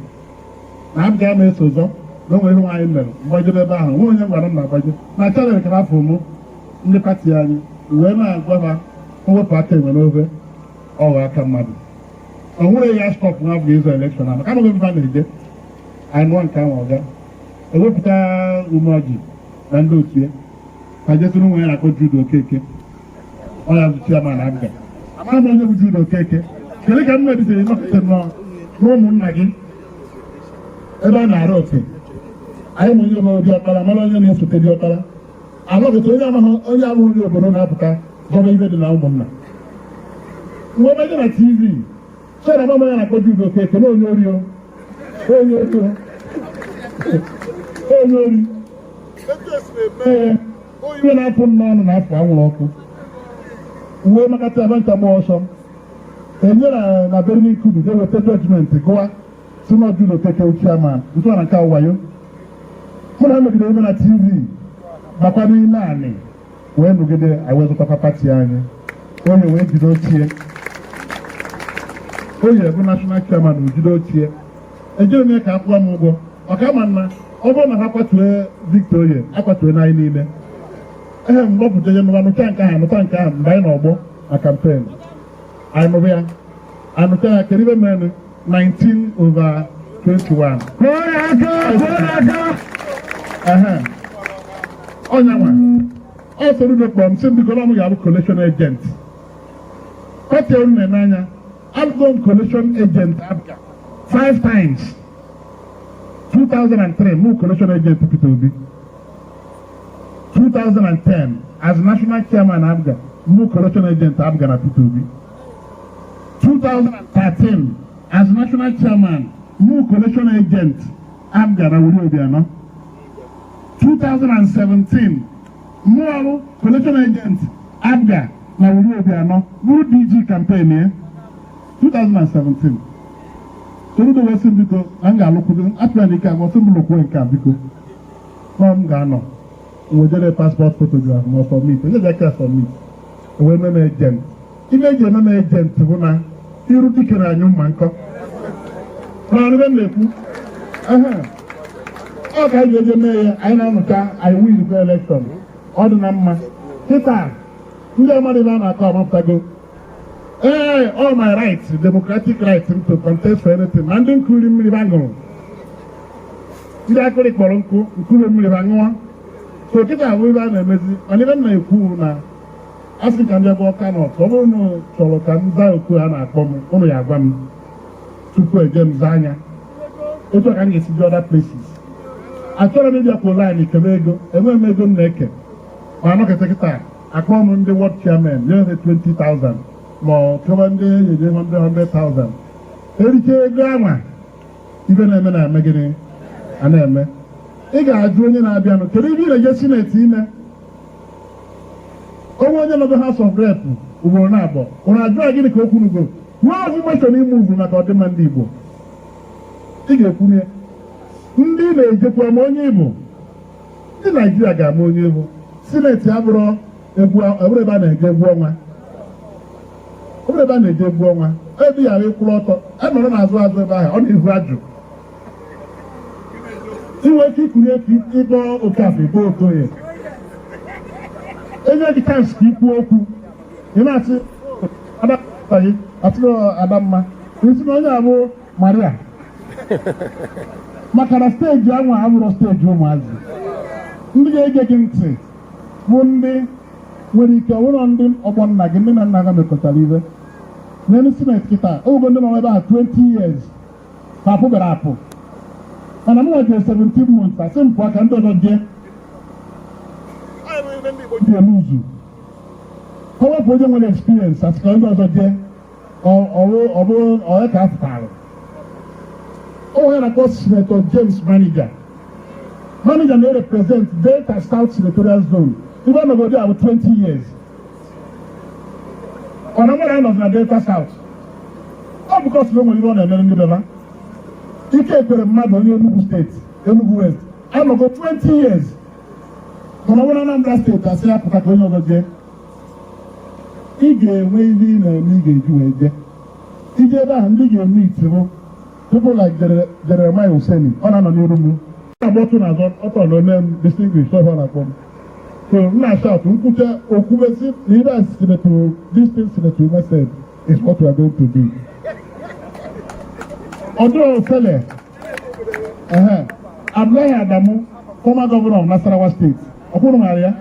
na APGA ama eso zọ na o nwere ihe nwaanyị mere mgbajebe ebe ahụ nwe onye gwara m na-agbaje na channel ka afọ mụ ndị party anyị wee na-agwa ha mwepụ aka enwe n'ofe ọghọ aka mmadụ. O nwere ya stop nwa bụ ịzọ election a maka amaghị ebe a na-eje. Anyị nụọ nke ahụ ọga ewepụta umeọjị na ndị otu ya ka jesiri nwe ya na-akpọ Jude Okeke. Ọ ya bụ chairman APGA. Amaghị m onye bụ Jude Okeke. Kedu ka m mebitere nọkịta nọ n'ụmụnna gị ebe a na-arụ oke anyị ma onye bụ diọkpara mara onye na-esote diọkpara alọgịta onye amaghị onye abụghị onye obodo na-apụta zọba ibe dị na ụmụnna mgbe ebe na TV sọ na mama ya na-akpọ Jude Okeke na onye ori o, onye ori o, onye ori. Ee, onye na-apụ m n'ọnụ na-afụ anwụrụ ọkụ uwe makata ebe nta gba ọsọ enye na Birnin Kudu ga-eweta judgment gụwa si na Jude Okeke chairman ntụ na nke wayo mụ na megide ebe na TV bakwa n'ime anị wee nọgide anyị wee zụtakwa party anyị. Onye wee jide ochie onye bụ national chairman ojide ochie ejere m ya ka akwụwa m ụgwọ ọka ma nna. Ọ bụrụ na ha kwatue Victor Oye akwatue n'anyị niile ehe mgbe ọ pụta je nụwa nụcha nke ahụ nụta nke ahụ mgbe anyị n'ọgbọ na campaign anyị nụrụ ya anụcha ya. Kedu ibe mere 19 over 21? Kụọ ya aka, kụọ ya aka. Ehe, ọnya nwa ọ soro udo kpọọ m sị m biko na m ga-abụ collation agent party unu na-ene anya. Abụgo m collation agent APGA five times. 2003 mụ collation agent Peter Obi. 2010 as national chairman APGA mụ collation agent APGA na Peter Obi. 2013 as national chairman mụ collation agent APGA na Willie Obianọ. 2017 mụ ọrụ collation agent APGA na Willie Obianọ bụrụ DG campaign ya 2017. Soludo wee sị m biko na m ga-alụkwudo apịa na ike agwa sị m lụkwuo nke a biko nọ m ga-anọ nwejere passport photograph ma ọ submit onye ga-aka submit wee meme agent. Ibe eji eme m agent bụ na iru dike na anyụ mma nkọ na ebe m na-ekwu. Ehe. Ọ ka anyị ga-eje mee ya. Anyị na-anụcha, anyị win kwa election. Ọ dị na mma. Kịta ndị mmadụ ebe a na-akọ amapụtago. Ee, all my rights, democratic right to contest for anything. Ma ndị nkuri mmiri ba ṅụrụ, ndị akịrị kpọrọ nkụ nkuru mmiri ba ṅụọ. So kịta abụ ebe a na-emezi. Mana ebe m na-ekwu na asị ka m bịa gwa Ọka North, ọ bụrụ na unu chọrọ ka m zaa oku a na-akpọ m, ụnụ ya agwa m tupu eje m zaa anya. Otu a ka m ga-esi dị other places. Achọrọ m ịbịa line kebe ego. Enweghị m ego m na-eke, ma anọkịta kịta akpọ m ndị ward chairman nye ha 20,000, ma ọ chọba ndị enyeje 100 100,000, eriche ego anwa. Ibe na-eme na-eme gịnị a na-eme. Ị ga-ajụ onye na-abịanụ, kedu ibe ị na-eje Senate ime? Onwe onye nọgo House of Rep ugboro na-abụọ, ụrụ ajụ ya gịnị ka o kwunugo nwee ofu motion ime ugwu maka ọdịmma ndị Igbo. Ị ga-ekwunye ndị na-ejekwa ma onye Igbo, ndị Naijiria ga-ama onye Igbo. Senate abụrụ egwu, abụrụ ebe a na-eje egwu ọnwa, ọ bụrụ ebe a na-eje egwu ọnwa, ebe yara ịkwụrụ ọtọ anọrọ n'azụ azụ ebe ahụ. Ọ na-ehu ajụ inwe ike ikunye ka ịkpọ Okafọ, ịkpọ Okoye, enye gị chance ka ikwu okwu, ị na-asị adagị atụrụ Adamma, isi na onye abụ Maria, maka na stage anwa abụrụ stage ụmụazị. Ndị ga-ege gị ntị bụ ndị nwere ike ọ bụrụ ndị ọgbọ nna gị, ndị na nna ha mekọtara ibe n'elu Senate. Kịta ogo ndị nọ ebe ahụ 20 years ha apụbara apụ, mana m nwetara 17 months, asị m pụọ ka ndị ọzọ jee dị eme uzu. Ọ wepụ onye nwere experience, asị ka ndị ọzọ jee. Ọ bụrụ onye ka afụtara o nwere na-akpọ Senator James Manager. Manager na-represent Delta South Senatorial Zone. Ibe ọnọgodi ahụ 20 years, ọ na nwere anọzi na Delta South. Ọ bụ kọsị na o nwere ihe ọ na-emere ndị beba. Ike Ekwere Mmadụ, onye Enugu Steeti, Enugu West, anọgo 20 years, mana ọ bụrụ Anambra Steeti, asị ya pụta ka onye ọzọ jee. Ị ga-enwe ihe ị na-eme ị ga-eji wee jee ije ebe ahụ. Ndị ga-eme iti bụ people like Jeremiah Useni. Ọ na-anọ n'iru m na-agba ọtụ n'azụ ọtọ na ome m distinguished ọhụrụ na-akpọ m. So m na-ashout nkwucha okwubesi na ibe a. Senator, this thing Senator Ume said is what we are going to do. Ọdụ ofele ehe Abdullahi Adamu, former governor of Nasarawa State, ọkwụrụ mara ya,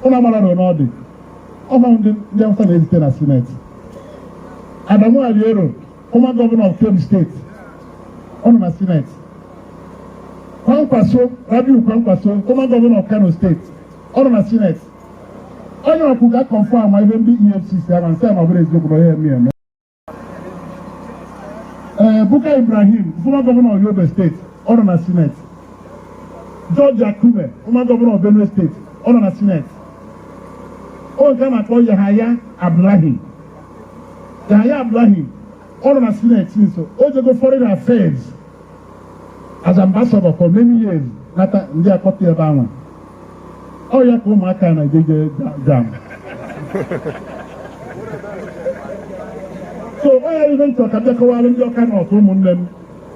ụlọ amara na ọ dị ọma ndị Hausa na-ezite na Senate. Adamu Aliero, former governor of Kebbi State, ọ nọ na Senate. Kwankwaso, Rabiu Kwankwaso, former governor of Kano State, ọ nọ na Senate. Onye ọkwụ ga confirm ma ihe ndị EFCC ama nsị ama bụrụ eziokwu na onye eme eme. Ee, Buka Ibrahim, former governor of Yobe State, ọ nọ na Senate. George Akume, former governor of Benue State, ọ nọ na Senate. O nke a na-akpọ Yahaya Abdullahi, Yahaya Abdullahi, ọ nọ na Senate since o jego foreign affairs as ambassador for many years, nata ndị akpọta ebe ahụ. Ọ ya ka ụmụaka na-ejeje jam. So onye ihe nchọ ka bịakọwara ndị Ọka North, ụmụnne m,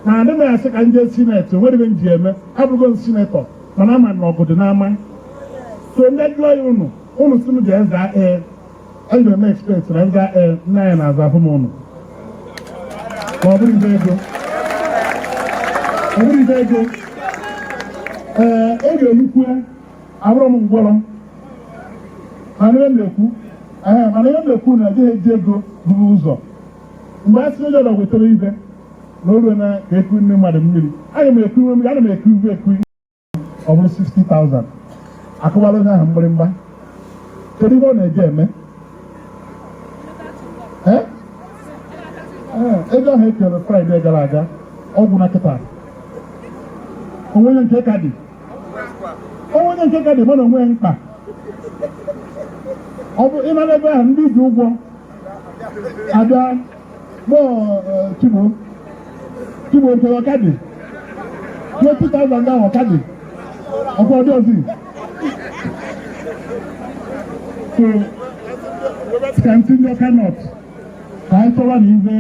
na adị m asị ka nje Senate nwere ibe m ji eme. Abụrụgo m senator, mana ama na ọgụ dị n'ama. So ndị jụọ ya, unu si m jee zaa. Ee, anyị na-eme expect na nza. Ee, nna anyị na-aza afụ m ụnụ, ma ọ bụrụ ibe ego, ọ bụrụ ibe ego. Ee, oge elukwe abụrụ m ngwọrọ. Mana ihe m na-ekwu, ee, mana ihe m na-ekwu na ejighị eji ego buru ụzọ. Mgbe a sị onye ọbụla wetara ibe na o ruo na ka eku ndị mmadụ mmiri, aga m eku mmiri, ana m eku ibe eku. Ọ bụrụ 60,000 akụwara onye ahụ mgbịrịmgba, kedu ihe ọ na-eje eme? Ee, ego ahụ ekere Friday gara aga, ọgwụ na kịta onwe onye nke ka dị, onwe onye nke ka dị, mana onwe mkpa ọ bụ ịnara ebe ahụ ndị ji ụgwọ abịa kpọọ Chigbo. Chigbo nke ọka dị 20,000 ahụ ọka dị ọkwa ọdị ọzọ. So ka ntị ndị Ọka North, ka anyị chọwa na ibe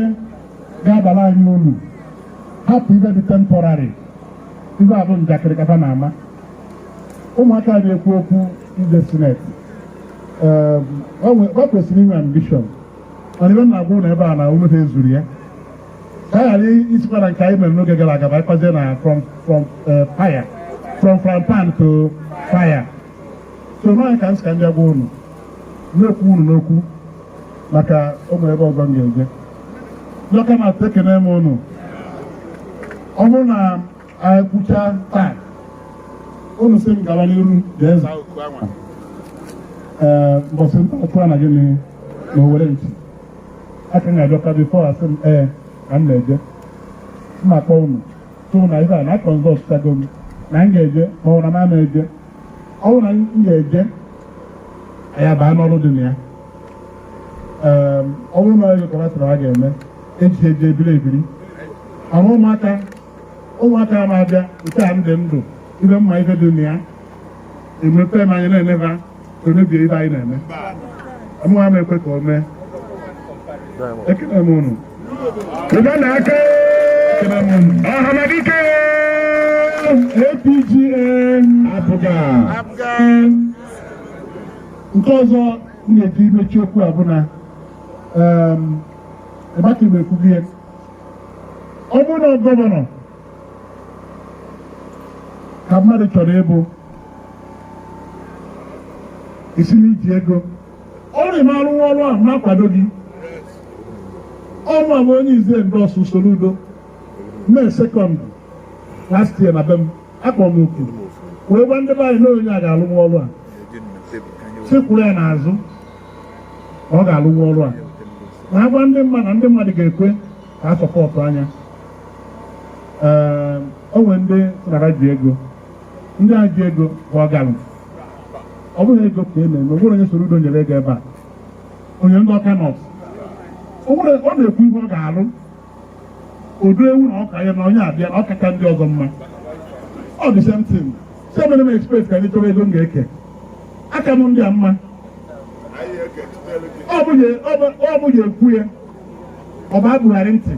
ga-abara anyị uru, hapụ ibe dị temporary. Ife a bụ njakịrị kata na-ama ụmụaka na-ekwu okwu ije Senate. Ọ kwesịrị inwe ambition, mana ebe m na-agwa ụlọ ebe a na umefe ezuru ya ka a ghara isikwa na nke anyị mere n'oge gara aga, ba na from fire, from frying pan to fire. So n'ọnya ka m sị ka m bịa gwa unu na-ekwu unu n'okwu maka ụmụ ebe ọzọ m ga-eje. Ndị Ọka na-atụ, ekene m unu. Ọ bụrụ na anyị kwuchaa taa, unu sị m gawa n'iru jee zaa oku anwa. Ee, mbọsị nta chụọ na gịnị na owere nchi aka m ga-abịakwa before asị m ee ka m na-eje mma akpọ unu tụ na ife a na consult chago m na m ga-eje ma ọ bụ na m ama eje. Ọ bụrụ na m ga-eje, anyị abaa n'ọrụ dị na ya. Ee, ọ bụrụ na ego ka sịrị ha ga-eme eji eje ebiri ebiri ama ụmụaka ụmụaka ma abịa nke a m dị ndụ ibe mma ife dị na ya emepe m anya na-eneba emebie ife anyị na-eme. Amụma m ekwe ka o mee. Ekele m unu. Ụba na aka. Ekele m unu. Ọhamadike. APGA. APGA. Nke ọzọ m ga-eji mechi okwu a bụ na ebe aka m ekwughị ya, ọ bụrụ na governor ka mmadụ chọrọ ịbụ isi n'iji ego ọrụ ime arụ ọrụ ahụ na-akwado gị ọmụ bụ onye ize endorse Soludo May 2nd last year na be m, akpọrọ m oku wee gwa ndị be anyị na onye a ga-alụnwu ọrụ a, sị kwụrụ ya n'azụ na ọ ga-alụnwu ọrụ a, na agwa ndị mmadụ na ndị mmadụ ga-ekwe ka a support anya. Ee, o nwere ndị sị na ha ji ego, ndị a ji ego bụ ọgalụ. Ọ bụghị ego ka e na-eme. O nwere onye Soludo nyere ego ebe a, onye ndị Ọka North. O nwere ọ na-ekwu ihe ọ ga-alụ odo ewu na ọka ya na onye abịa na ọkacha ndị ọzọ mma. Ọ dị same thing, so mere m expect ka ndị chọrọ ego m ga-eke aka m ndị a mma. Ọ bụghị ekwu ya, ọ bụ abụgharị ntị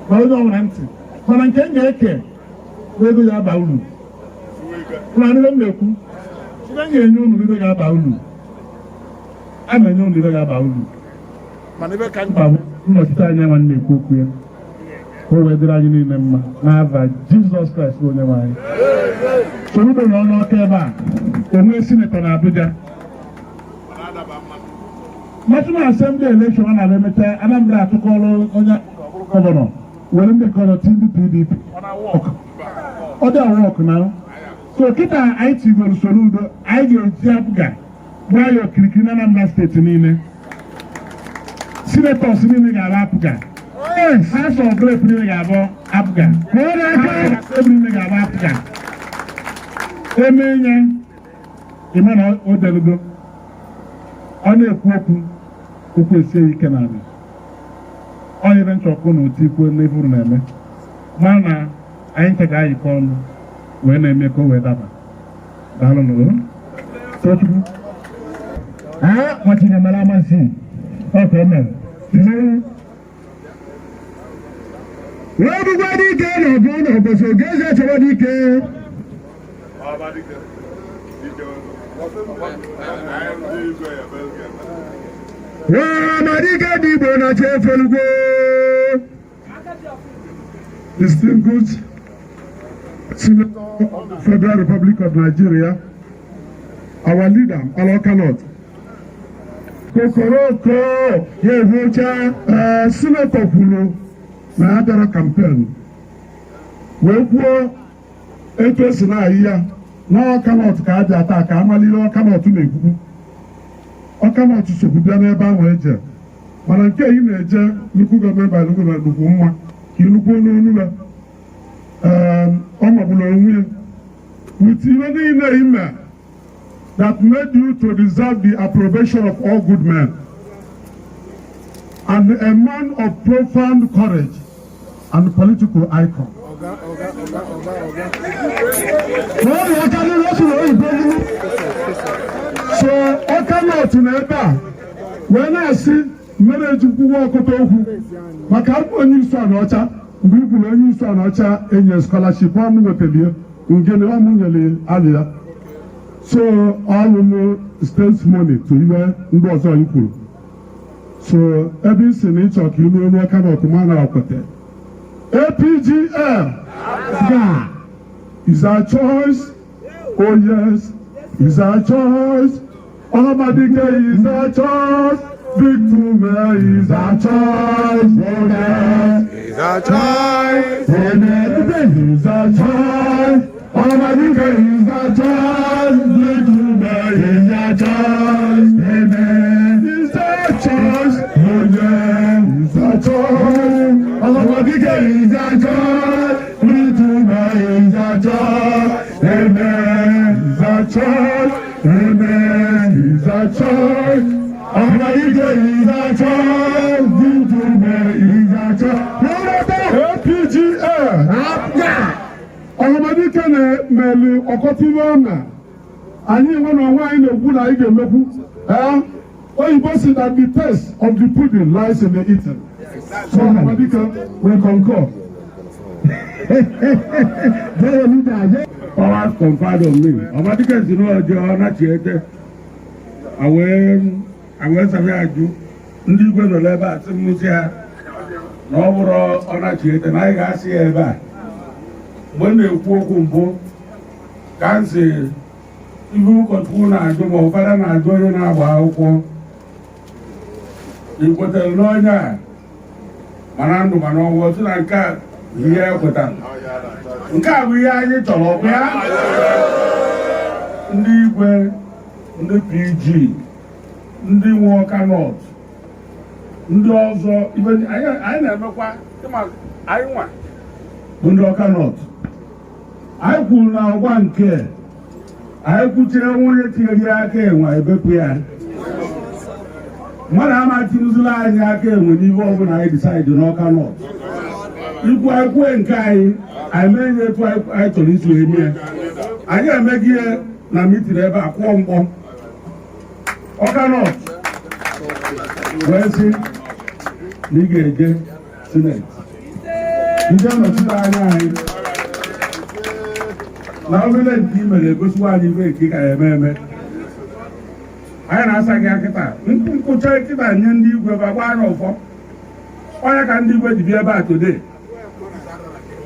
ma onye ọbụla ntị, mana nke m ga-eke bụ ego ya aba uru. Na ihe m na-ekwu, ihe m ga-enye unu, ego ga-aba uru, a na-enye unu ego ga-aba uru. Mana ebe ka mkpa bụ nnọchite anya nwanne ekwu okwu ya ka o wee dịrị anyị niile mma n'afa Jizọs Kraịst bụ onye nwe anyị. Soludo nọ n'Ọka ebe a, onwe senator na Abuja. National Assembly election a na-abịa emecha, Anambra atụkọrọ onye governor were ndị kọrọ ti ndị PDP. Ọ dị work na so kịta anyị tigoro Soludo, anyị ga-eji APGA gbaa ya okirikiri na Anambra Steeti niile. Senators niile ga-abụ APGA, House of Rep niile ga-abụ APGA, House niile ga-abụ APGA. Eme nye ịma na o delugo, ọ na-ekwu okwu, okwu esie ike n'ala. Ọ ebe nchọkụ na otu ikwuo n'ife unu na-eme, ma na anyị nche ga-ayịkọ ọnụ wee na-eme ka o wee daba. Daalụ nụ. Tochukwu. Ah, nwa amasị ọkụ emere mmanwụ wee bụkwa dike na ọbụ na obodo oge chọrọ dike. Ọba dike. Dike. Anyị ndị igwe ya bụ ege. Ọhamadike dị Igbo na chefelugwo. Distinguished Senator of the Federal Republic of Nigeria, our leader, Awka North. Kokoroko ya ehucha. Ee, Senator kwuru na ya bịara campaign wee kwuo etu esi na-ayị ya n'Ọka North ka a bịa taa ka amalile Ọka North na-ekwukwu. Ọka North sokwu bịa n'ebe ahụ eje, mana nke ị na-eje nnukwu gọọmenti by nnukwu gọọmenti nnukwu mma ka ịnukwu n'onu ya. Ee, ọ magburu onwe ya with ihe niile ime that made you to deserve the approbation of all good men and a man of profound courage and political icon. N'ọrụ aka n'ụlọ o siri oyibo n'ihu. So Ọka North na ebe a wee na-asị mmere ejikwuwa ọkụta okwu maka onye isi ọna ọcha. Mgbe i kwuru onye isi ọcha enye scholarship, ọ mụ nwetara ya, ngene ọ mụ nyere alị ya. So ọrụ m testimony to ihe ndị ọzọ i kwuru. So ebe i si na ịchọ ka ịnụ onye Ọka North ma na okwete APGA is our choice. Oh yes, is our choice. Ọhamadike is our choice. Victor Umeh is our choice. Oh yes, Is our choice. Amen. Is our choice. Ọhamadike is our choice. Victor Umeh is our choice. Amen. Is our choice. Oh yeah, is our choice. Ọhamadike is our choice. Victor Umeh is our choice. Amen. Is our choice. Amen. Is our choice. Ọhamadike is our choice. Victor Umeh is our choice. APGA. Ọhamadike na-emeli ọkọta iwe ọ na anyị nwe na onwe anyị na-ekwu na anyị ga-emekwu. Ee, oyibo si that the taste of the pudding lies in the eating. So Ọhamadike, we concur. Powers conferred on me. Ọhamadike si n'ọjọọ ọ nachiete awee sabi ajụ ndị igwe nọ n'ebe a, sị m sị ha na ọ bụrụ ọ nachiete na anyị ga-asị ya ebe a. Mgbe m na-ekwu okwu mbụ ka m si ihe ụkọchukwu na-ajụ ma ụfọdụ na-ajụ onye na-agba akwụkwọ, ị kwetere n'onye a mana ndụ mana ọnwụ, sị na nke a bụ ihe e kwetara, nke a bụ ihe anyị chọrọ. Ọ bụ ya, ndị igwe, ndị PG, ndị nwe Ọka North, ndị ọzọ, ibe anyị na-emekwa ịma anyị nwa bụ ndị Ọka North. Anyị kwuru na ọgwa nke anyị kwuchie nwunye tinyere ya aka enwe, ebepụ ya. Mmadụ ama tinyezila anyị aka enwe n'ihe ọbụla anyị decide n'Ọka North. Ikwu anyị kwue nke anyị, anyị mee ihe etu anyị chọrọ isi eme ya. Anyị emeghị ihe na meeting ebe a kwụọ mkpọ Ọka North wee sị na ị ga-eje Senate ndị nnọchite anya anyị na obere nke i mere egosiwa anyị ife nke ka ya eme eme. Anyị na-asa gị akịta nkwụcha kịta nye ndị igwe ba gbaa anya ụfọ onye ka ndị igwe ji bịa ebe a today.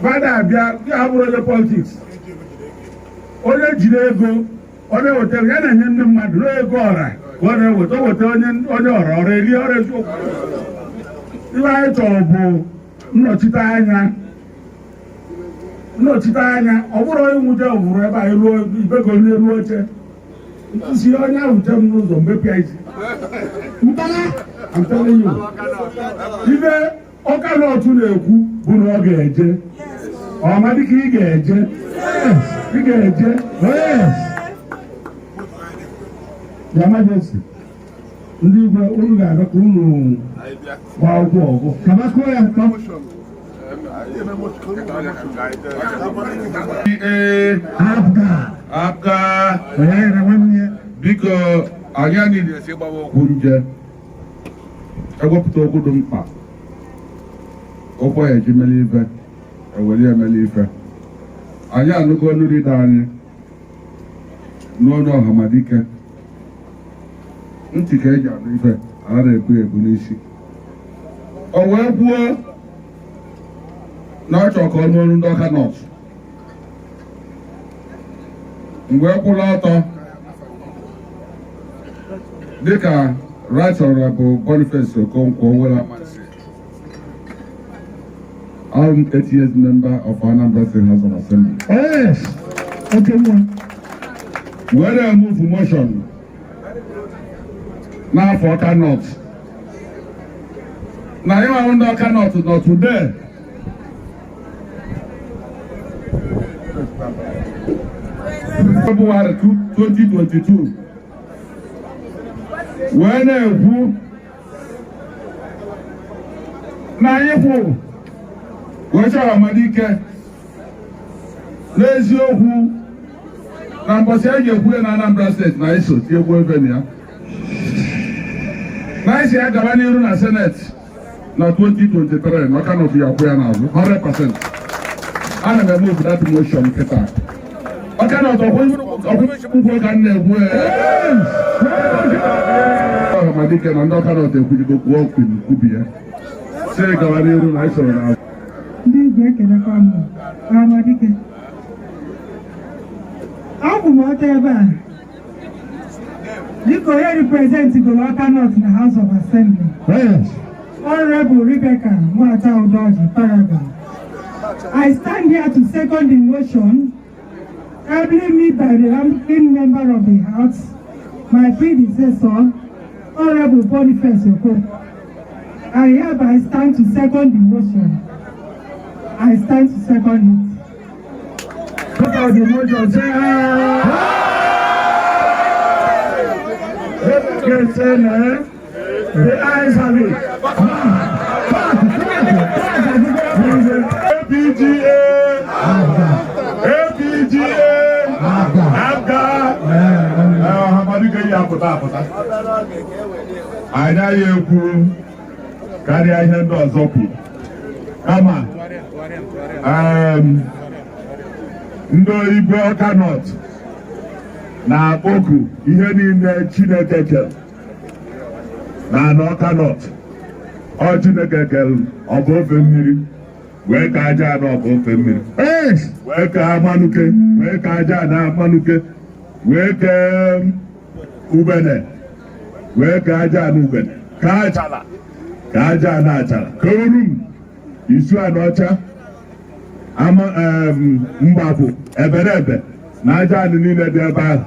Bada abịa ya bụrụ onye politics, onye jiri ego onye wetara ya na-enye ndị mmadụ n'ego ọra ka ọ na-eweta, o weta onye onye ọra ọra erie ọra. Eziokwu, ihe anyị chọrọ bụ nnọchite anya, nnọchite anya. Ọ bụrụ onye nwute vụrụ ebe anyị ruo ibego n'elu oche nsi onye ahụ che m n'ụzọ mbepịa isi. I'm telling you, ibe Ọka North na-ekwu bụ na ọ ga-eje ọmadịka ị ga-eje, ị ga-eje. Your Majesty, ndị igwe, unu ga-abịa ka unu gbaa akwụkwọ ọgụ. Kaba ya mkpọ. Ee. APGA. APGA. Onye nyere nwanne ya. Biko, anyị anyị na-esi gbawa okwu nje ewepụta okwu dị mkpa, okwu ya eji mere ife ewere emere ife. Anyị anụgo ọnụ leader anyị n'ọnụ Ọhamadike. Ntị ka eji anụ ife, anaghị ebu ebu n'isi. O wee kwuo na ọ chọrọ ka ọ nụ olu ndị Ọka North. Mgbe kwụrụ ọtọ dịka Right Honorable Boniface Okonkwo Owelle Amansi, I'm 8 years member of Anambra State House of Assembly. Yes. Oke nwa. Were move motion n'afọ Ọka North na anyị nwa ndị Ọka North nọ today. February 2022 wee na-ekwu na anyị kwụ wee chọrọ Amadike n'eziokwu na mbọchị anyị ga-ekwu ya na Anambra Steeti na anyị so tinyekwu ebe na ya na anyị si agaba n'iru na Senate. Na 2023 na Ọka North ya kwụ ya n'azụ 100%. Ana m eme that motion kịta. Ọka North, ọkwụ ka m na-ekwu. Ọhamadike na ndị Ọka North ekwujigo kwuo okwu kwubi ya, si gawa n'iru na anyị soro n'azụ. Ndị Igwe, ekelekwa m. Ọhamadike, akwụ m ọtọ ebe a dịka onye represent goro Ọka North na House of Assembly. Honorable Rebecca Nwata Udoji Paragon. I stand here to second the motion ably made by the ranking member of the House, my predecessor, Honorable Boniface Oko. I hereby stand to second the motion. I stand to second it. Put out the motion, say aye. Okay, say no. The ayes have it. APGA, APGA, APGA. Ọhamadike yi apụta apụta. Anyị anaghị ekwu karịa ihe ndị ọzọ kwuru, kama ndị Igwe Ọka North na-akpọku ihe niile Chineke kere na ana Ọka North. Ọ Chineke kere ọba ofe mmiri, wee ka aja ana ọba ofe mmiri, wee ka amanuke, wee ka aja ana amanuke, wee kee ubene, wee ka aja ana ubene, ka achala, ka aja ana achala, ka orum isu ana ọcha ama mgbapụ eberebe na aja anị niile dị ebe ahụ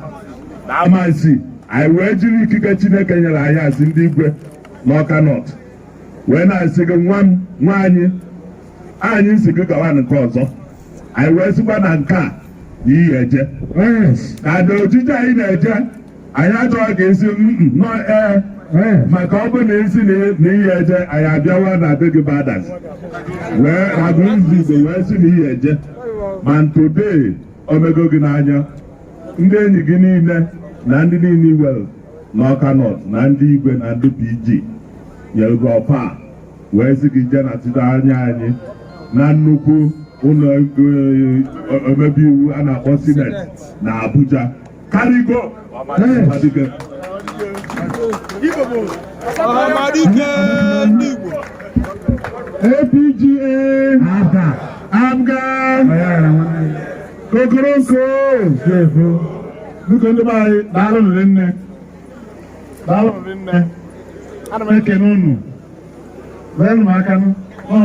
na amansi. Anyị wee jiri ikike Chineke nyere anyị, asị ndị igwe n'Ọka North, wee na-asị gị, nwa m nwaanyị anyị, si gị gawa nke ọzọ. Anyị wee sịkwa na nke a na iyi eje na ada ojiji anyị na-eje. Anyị achọghị ka isi nọ ee, maka ọ bụrụ na isi na iyi eje, anyị abịawa na be gị badas wee agụ nzu Igbo wee sị na iyi eje. Ma today, omego gị n'anya, ndị enyi gị niile na ndị niile iwere n'Ọka North na ndị igwe na ndị PG nyere gị ọpa a, wee sị gị jee na tite anya anyị na nnukwu ụlọ omebe iwu a na-akpọ Senate na Abuja. Karigo Ọhamadike. Ọhamadike ndị Igbo. APGA. APGA. Kokoroko. Biko, ndị be anyị, daalụ nne, daalụ nne. Ana m ekene unu. Were m aka nụ. Ọ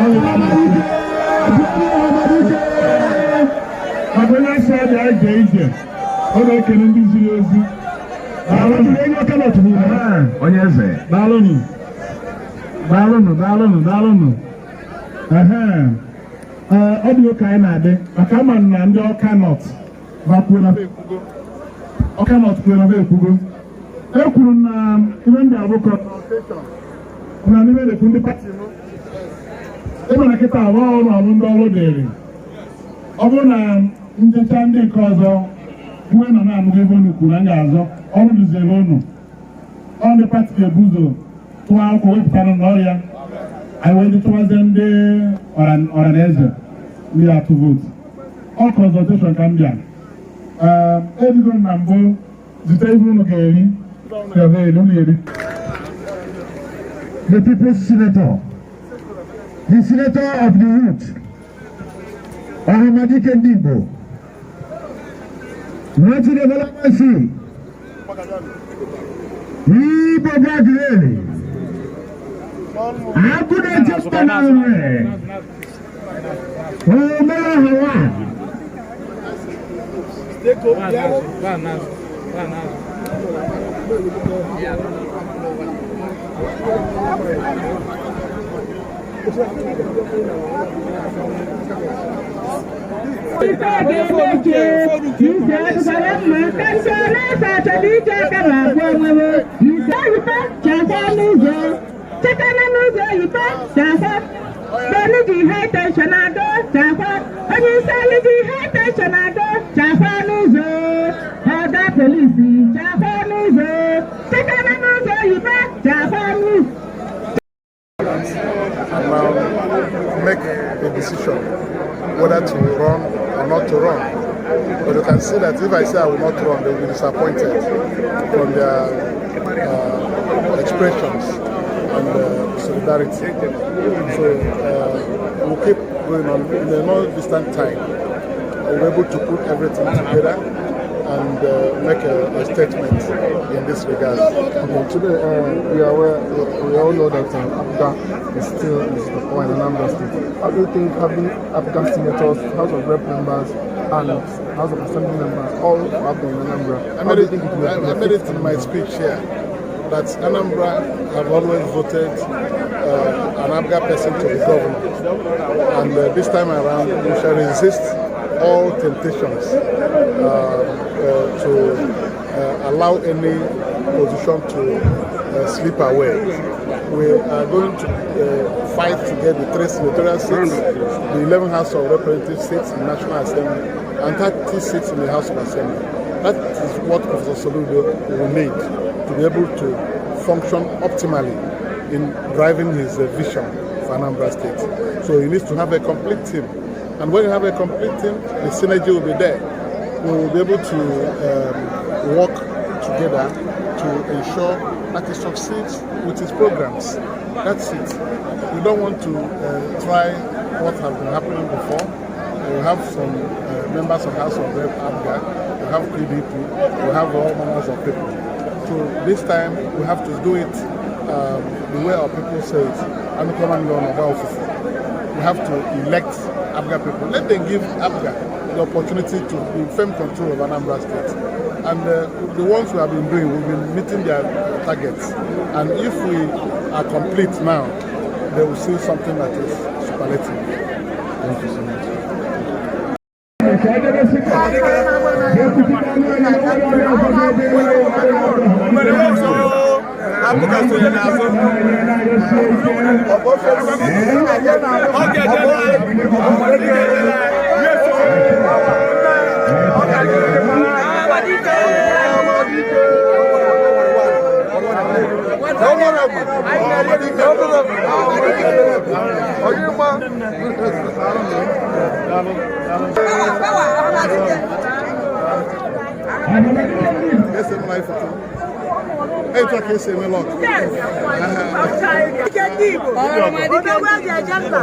ọ maka onye asị abịa ije ije, ọ na-ekene ndị ziri ozi. Daalụnụ. Onye eze. Daalụnụ, daalụnụ, daalụnụ, daalụnụ. Ehe. Ee, ọ dị ụka anyị na-adị maka ama na ndị Ọka North bakwuo na Ọka North kwuo na ekwugo. Ekwuru na ihe ndị abụkọ na n'ime na-ekwu ndị party m ịma na kịta arụ ọrụ ọrụ ndị ọrụ dịrị. Ọ bụrụ na njecha ndị nke ọzọ kwuo na na-anụgo ebe unu kwuru, anyị ga-azọ ọrụ dụziere unu. Ọ ndị party ga-ebu ụzọ tụọ akwụkwọ wepụtara n'ọrịa anyị, wee tụwazie ndị ọra na eze ndị atụ vootu. Ọ consultation ka m bịa. Ebigo m na mbụ zute ihe unu ga-eri ga-eri unu eri. The people's senator, the senator of the youth, Ọhamadike ndị Igbo, Nwachide Balamansi, Igbo Gabriel, Agụna Cheptanare, Omera Hawa. Ife ga-emeche ise adịkwara mma ka ndị ọrụ achọrọ ije aka ma abụọ nwere ise yipe chakwa n'ụzọ chekana n'ụzọ yipe chakwa benu ji high tension adọ chakwa onye isi anyị ji high tension adọ chakwa n'ụzọ ọga polisi chakwa n'ụzọ chekana n'ụzọ yipe chakwa n'ụzọ. decision whether to run or not to run. But you can see that if I say I will not run, they will be disappointed from their expressions and solidarity. So we'll keep going on. In a not distant time, we'll be able to put everything together and make a statement in this regard. Okay, today we are aware, we all know that APGA is still is the power in Anambra State. How do you think having APGA senators, House of Rep members, and House of Assembly members all APGA in Anambra? I How made do you it, think it will I made it in my speech here that Anambra have always voted an APGA person to be governor. And this time around, we shall resist all temptations to allow any position to slip away. We are going to fight to get the three senatorial seats, the 11 House of Representative seats in National Assembly, and 30 seats in the House of Assembly. That is what Professor Soludo will need to be able to function optimally in driving his vision for Anambra State. So he needs to have a complete team. And when you have a complete team, the synergy will be there. We will be able to work together to ensure that he succeeds with his programs. That's it. We don't want to try what has been happening before. We have some members of House of Rep APGA, we have PDP, we have all manners of people. So this time we have to do it the way our people say it. We have to elect APGA people. Let them give APGA the opportunity to be in firm control of Anambra State. And the ones we have been doing, we've been meeting their targets. And if we are complete now, they will see something that is superlative. Thank you so much. APGA sonye n'azụ. Ọ ga-ejele anyị. Ọ ga-ejele anyị. Yes, ọ ga-ejele anyị. Ese m na ifoto. Etu a ka esi eme lock. Ike ndị Igbo, odogwu eji eje mba.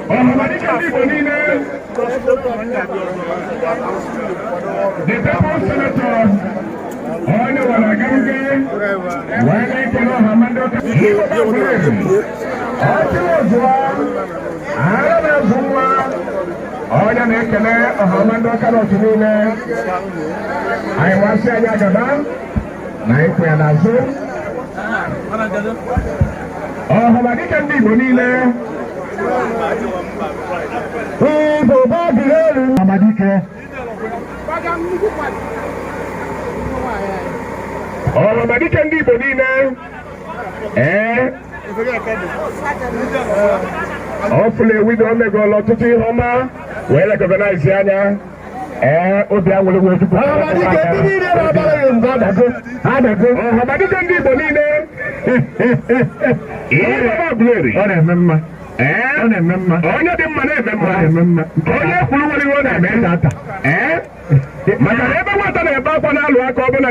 Ọhamadike ndị Igbo niile, the People's Senator, onye wara agaruge, wee na-ekele ọha ndị ọka. Igbo ọchịrị ozụọ, ara na-azụ nwa, onye na-ekele ọha ndị ọka n'otu niile. Anyị wasị anyị agaba na ịkwụ ya n'azụ. Ọhamadike ndị Igbo niile. Igbo gbagiri elu. Ọhamadike. Ọhamadike ndị Igbo niile. Ee. Ọ fụla ewido o megolo ọtụtụ ihe ọma wee recognize anya. Ee, obi aṅụrị wee jupụta. Ọhamadike ndị niile na-abara ya mba adago. Adago. Ọhamadike ndị Igbo niile. Ihe Baba Ọ na-eme mma. Ee, ọ na-eme mma. Onye dị mma na-eme mma. Ọ na-eme mma. Onye kwuru nwere ihe ọ na-eme. Ee, maka na ebe nwata na-ebe akwa na-alụ aka ọ bụla.